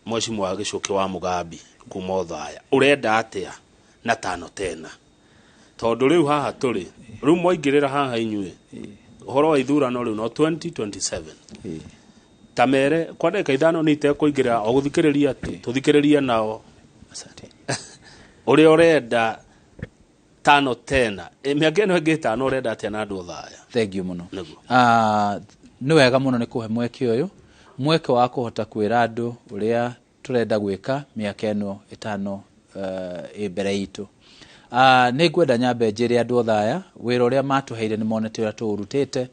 mheshimiwa Gĩcũkĩ wa Mũgambi kuma Othaya, ũrenda atĩa na tano tena? Tondũ rĩu haha tũrĩ, rĩu mwaingĩrĩra haha inyuĩ, ũhoro wa ithurano rĩu no 2027. Ta mere kwa ndagĩka 5 nĩ itekũingĩrĩra o gũthikĩrĩria tu, tũthikĩrĩrie nao. Asante. Ũrĩa ũrenda tano tena, mĩaka ĩno ĩngĩ 5 ũrenda atĩa na andũ Othaya? Thank you mũno. Nĩguo. Nĩ wega mũno nĩ kũhe mweke ũyũ, mweke wa kũhota kwĩra andũ ũrĩa tũrenda gwĩka mĩaka ĩno 5 ĩ mbere itũ. Nĩ ngwenda nyambe njĩre andũ Othaya wĩra ũrĩa matũheire nĩ monete ũrĩa tũũrutĩte.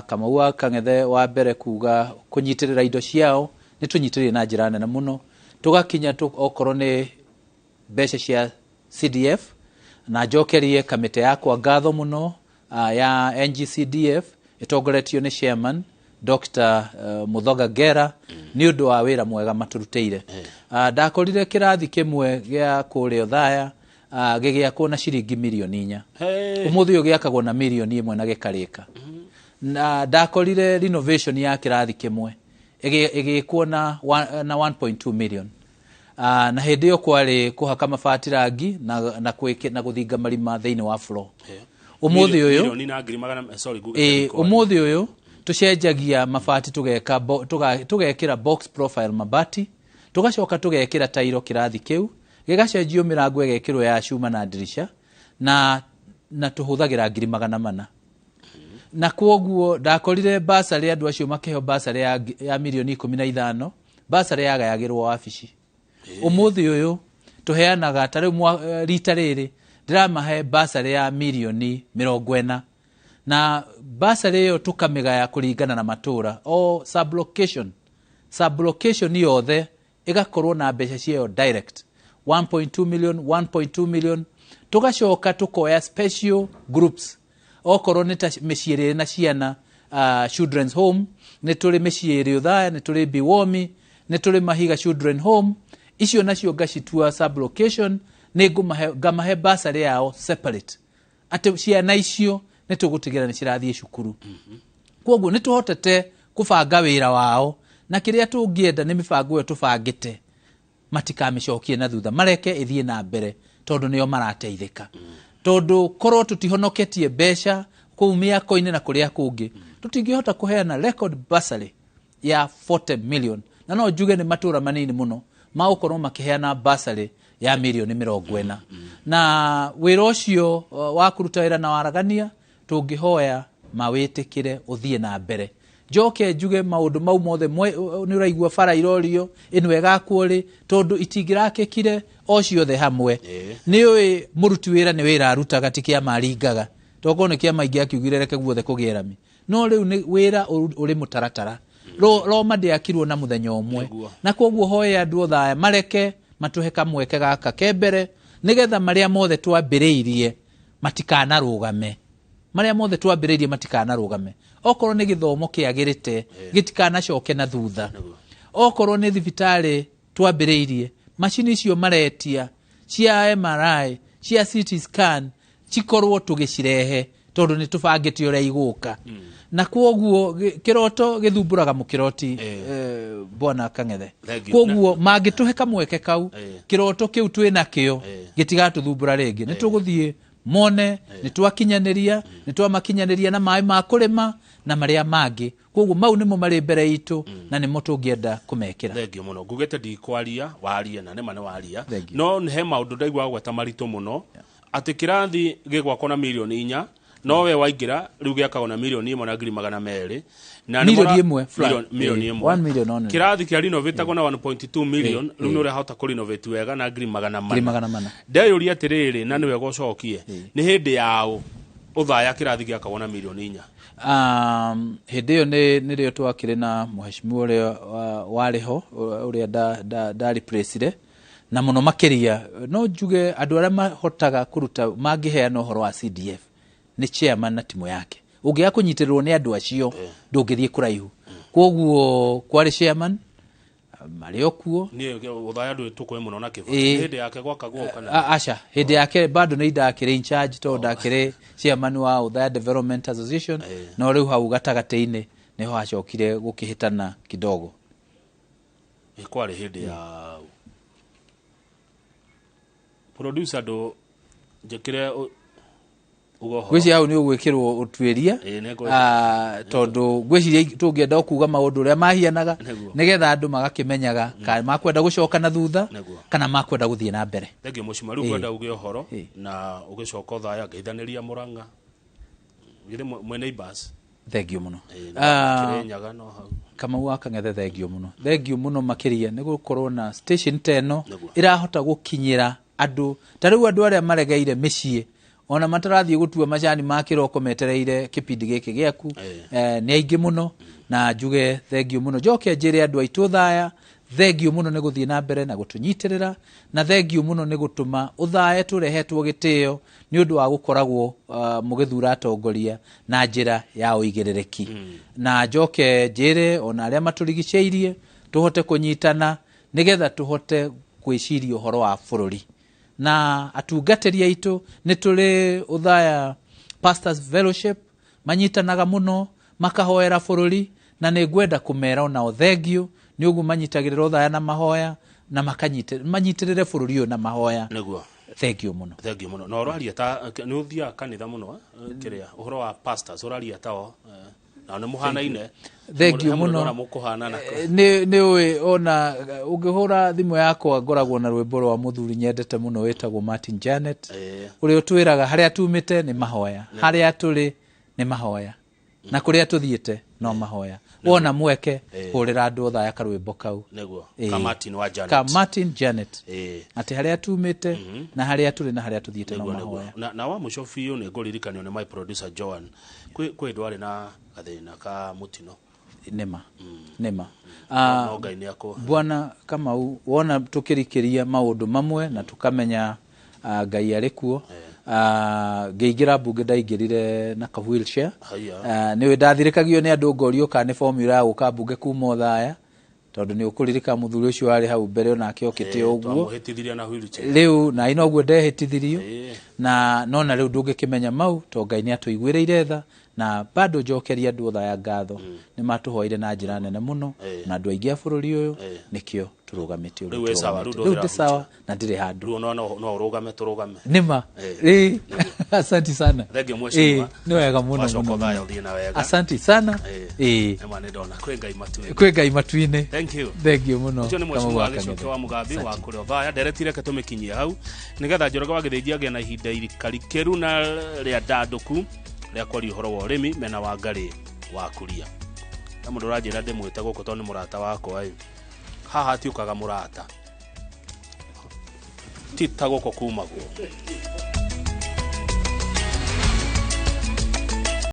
Kamau wa Kang'ethe wa mbere kuga kũnyitĩrĩra indo ciao nĩ tũnyitĩrĩire na njĩra nene mũno, tũgakinya okorwo nĩ mbeca cia CDF, na njokerie kamĩtĩ yakwa ngatho mũno ya NGCDF ĩtongoretio nĩ chairman Dr. Muthoga Ngera nĩ ũndũ wa wĩra mwega matũrutĩire. Ndakorire kĩrathi kĩmwe gĩa kũrĩa Othaya gĩgĩakwo na ciringi mirioni 4. Ũmũthĩ ũyũ gĩakagwo na mirioni 1 na gĩkarĩka. Na ndakorire renovation ya kĩrathi kĩmwe ĩgĩkwo na 1.2 million. Na hĩndĩ ĩyo kwarĩ kũhaka mabati rangi na gũthinga marima thĩinĩ wa floor. Ũmũthĩ ũyũ Milioni na ngiri magana, sorry, Google ũmũthĩ ũyũ tũcenjagia mabati tũgekĩra box profile mabati, tũgacoka tũgekĩra tairo kĩrathi kĩu, gĩgacenjio mĩrango ĩgekĩrwo ya cuma na ndirisha, na tũhũthagĩra ngiri 400. Na kwoguo ndakorire basarĩ andũ acio makĩheo basarĩ ya mirioni 15, basarĩ yagayagĩrwo wabici. Ũmũthĩ ũyũ tũheanaga ta rĩu rita rĩrĩ ndĩramahe basarĩ ya mirioni 40, na basarĩ ĩyo tũkamĩgaya kũringana na matũra o sublocation yothe ĩgakorwo na mbeca ciayo direct 1.2 million 1.2 million. Tũgacoka tũkoya special groups, okorwo nĩ ta mĩciĩ ĩrĩ na ciana, children's home, nĩ tũrĩ mĩciĩ ĩrĩ Othaya, nĩ tũrĩ Biwomi, nĩ tũrĩ Mahiga children home, icio nacio ngacitua sublocation, nĩ ngamahe basarĩ yao separate, atĩ ciana icio nĩ tũgũtigĩra nĩ cirathiĩ cukuru. Kwoguo nĩ tũhotete kũbanga wĩra wao, na kĩrĩa tũngĩenda nĩ mĩbango ĩyo tũbangĩte matikamĩcokie na thutha, mareke ĩthiĩ na mbere tondũ nĩo marateithĩka. Tondũ korwo tũtihonoketie mbeca kũu mĩako-inĩ na kũrĩa kũngĩ, tũtingĩhota kũheana record bursary ya 40 million, na no njuge nĩ matũra manini mũno magũkorwo makĩheana bursary ya mirioni 40. Na wĩra ũcio wa kũruta wĩra na waragania tũngĩhoya mawĩtĩkĩre ũthiĩ na mbere. Njoke njuge maũndũ mau mothe nĩ ũraigua bara irorio ĩno ĩgakwo rĩ, tondũ itingĩrakĩkire o ciothe hamwe. Nĩ ũĩ mũruti wĩra nĩ wĩra arutaga, ti kĩama aringaga, tokorwo nĩ kĩama ingĩakiugire reke guothe kũgĩe rami, no rĩu nĩ wĩra ũrĩ mũtaratara. Roma ndĩakirwo na mũthenya ũmwe, na kwoguo hoye andũ Othaya mareke matũhe kamweke gaka ke mbere, nĩgetha marĩa mothe twambĩrĩirie matikanarũgame. Marĩa mothe twambĩrĩirie matikanarũgame. Okorwo nĩ gĩthomo kĩagĩrĩte gĩtikanacoke na thutha. Okorwo nĩ thibitarĩ twambĩrĩirie, macini icio maretia cia MRI, cia CT scan, cikorwo tũgĩcirehe tondũ nĩ tũbangĩte ũrĩa igũka. Na kwoguo kĩroto gĩthumbũraga mũkĩroti, bwana Kang'ethe. Kwoguo mangĩtũhe kamweke kau, kĩroto kĩu twĩnakĩo gĩtigatũthumbũra rĩngĩ. Nĩ tũgũthiĩ mone nĩ twakinyanĩria, nĩ twamakinyanĩria na maĩ ma kũrĩma na marĩa mangĩ. Kwoguo mau nĩmo marĩ mbere itũ na nĩmo tũngĩenda kũmekĩra. Thank you mũno. Ngugĩte ndikwaria, warie na nĩma nĩ waria. No he maũndũ ndaigua gweta maritũ mũno, atĩ kĩrathi gĩgwakwo na mirioni 4, no we waingĩra rĩu gĩakagwo na mirioni 1 na ngiri 200. Na mirioni 1, mirioni 1. 1 million only. Kĩrathi kĩa renovatagwo na 1.2 million, rĩu nĩ ũrahota kũ renovate wega na ngiri 400. Ngiri 400. Ndeyũria atĩrĩrĩ, na nĩwe gũcokie, nĩ hĩndĩ yaũ Othaya kĩrathi gĩakagwo na mirioni 4? Hĩndĩ ĩyo nĩrĩo twakĩrĩ na mheshimiwa ũrĩa warĩ ho, ũrĩa nda-replace-ire, na mũno makĩria no njuge andũ arĩa mahotaga kũruta mangĩheana ũhoro wa CDF nĩ chairman na timu yake. Ũngĩaga kũnyitĩrĩrwo nĩ andũ acio ndũngĩthiĩ kũraihu. Koguo kwarĩ chairman marĩ o kuo. Niĩ Othaya ndũĩ tũkũĩ mũno na Kĩbakĩ. Hĩndĩ yake gwakagwo kana? Aca, hĩndĩ yake bado nĩ ndakĩrĩ in charge tondũ ndakĩrĩ chairman wa Othaya Development Association, no rĩu hau gatagatĩ-inĩ nĩho hacokire gũkĩhĩtana kidogo. Kwarĩ hĩndĩ ya producer ndũ njĩkĩre ngwĩciria hau nĩ ũgwĩkĩrwo ũtuĩria, tondũ ngwĩciria tũngĩenda kuga maũndũ ũrĩa mahianaga nĩgetha andũ magakĩmenyaga kana makwenda gũcoka na thutha kana makwenda gũthiĩ na mbere. Thengiũ mũcima, rĩu ngwenda uge ũhoro na ũgĩcoka Othaya ngeithanĩria Mũrang'a githĩ mwĩ neighbors. Thengiũ mũno. Kĩrĩnyaga no hau. Kamau wa Kang'ethe, thengiũ mũno, thengiũ mũno makĩria nĩ gũkorwo na station ta ĩno ĩrahota gũkinyĩra andũ ta rĩu andũ arĩa maregeire mĩciĩ ona matarathiĩ gũtua macani ma kĩroko metereire kĩbindi gĩkĩ gĩaku, nĩ aingĩ mũno, na njuge thengiũ mũno. Njoke njĩre andũ aitũ Othaya thengiũ mũno nĩ gũthiĩ na mbere na gũtũnyitĩrĩra, na thengiũ mũno nĩ gũtũma Othaya tũrehetwo gĩtĩo nĩ ũndũ wa gũkoragwo mũgĩthura atongoria na njĩra ya ũigĩrĩrĩki. Na njoke njĩre ona arĩa matũrigicĩirie tũhote kũnyitana nĩgetha tũhote gwĩciria ũhoro wa bũrũri. Na atungatĩri aitũ nĩ tũrĩ Othaya Pastors Fellowship manyitanaga mũno makahoera bũrũri, na nĩ ngwenda kũmera onao thengiũ nĩ ũguo manyitagĩrĩra Othaya na mahoya na manyitĩrĩre bũrũri ũyũ na mahoya. Nĩguo. Thengiũ mũno. Thengiũ mũno. Na ũraria ta nĩ ũthiaga kanitha mũno kĩrĩa ũhoro wa pastors ũraria tao na nĩ mũhanaine. Thengiũ mũno. Nĩ ũĩ ona ũngĩhũra thimũ yakwa ngoragwo na rwĩmbo rwa mũthuri nyendete mũno wĩtagwo Martin Janet, ũrĩa ũtwĩraga harĩa tumĩte nĩ mahoya, harĩa tũrĩ nĩ mahoya, na kũrĩa tũthiĩte no mahoya. Wona mweke hũrĩra andũ Othaya karwĩmbo kau. Nĩguo. Ka Martin wa Janet. Ka Martin Janet. Atĩ harĩa tumĩte na harĩa tũrĩ na harĩa tũthiĩte no mahoya. Na wa mũico biũ nĩ ngũririkanio nĩ my producer Joan kwĩ ndwarĩ na gathĩna ka mũtino. Nĩma. Nĩma. No Ngai nĩ akũ. Bwana Kamau, wona tũkĩrikĩria maũndũ mamwe na tũkamenya Ngai arĩ kuo. Ngĩingĩra mbunge ndaingĩrire na ka wheelchair. Nĩũĩ ndathirĩkagio nĩ andũ ngorio kana nĩ formula ya gũka mbunge kuma Othaya, tondũ nĩ ũkũririkana mũthuri ũcio warĩ hau mbere onake okĩte ũguo. Twamũhĩtithirie na wheelchair. Rĩu na inoguo ndehĩtithirio. Na nona rĩu ndũngĩkĩmenya mau to Ngai nĩ atũiguĩrĩire tha, na bado njokeria andũ Othaya ngatho nĩ matũhoire na njĩra nene mũno, na andũ aingĩ a bũrũri ũyũ nĩkĩo tũrũgamĩte ũrĩa tũrũgamĩte. Rĩu ndĩ sawa na ndirĩ handũ. Rĩu no ũrũgame tũrũgame. Nĩma. Asante sana. Thengiũ mheshimiwa. Nĩ wega mũno Wacoka mũno. Othaya ũthiĩ na wega. Asante sana. Nĩma nĩ ndona kwĩ Ngai matu-inĩ. Kwĩ Ngai matu-inĩ. Thank you. Thengiũ mũno. Ũcio nĩ Kamau mheshimiwa wa Gĩcoke Kang'ethe. wa Mũgambi wa kũrĩa Othaya. Nderetire reke tũmĩkinyie hau nĩgetha Njoroge wa Gĩthĩnji agĩe na ihinda irikarikĩru na rĩa ndandũku rĩa kwaria ũhoro wa ũrĩmi mena Wangarĩ wa Kuria. Na mũndũ ũranjĩra ndĩmwĩte gũkũ tondũ nĩ mũrata wakwa ĩ. Haha hatiũkaga mũrata. Ti ta gũkũ kumagwo.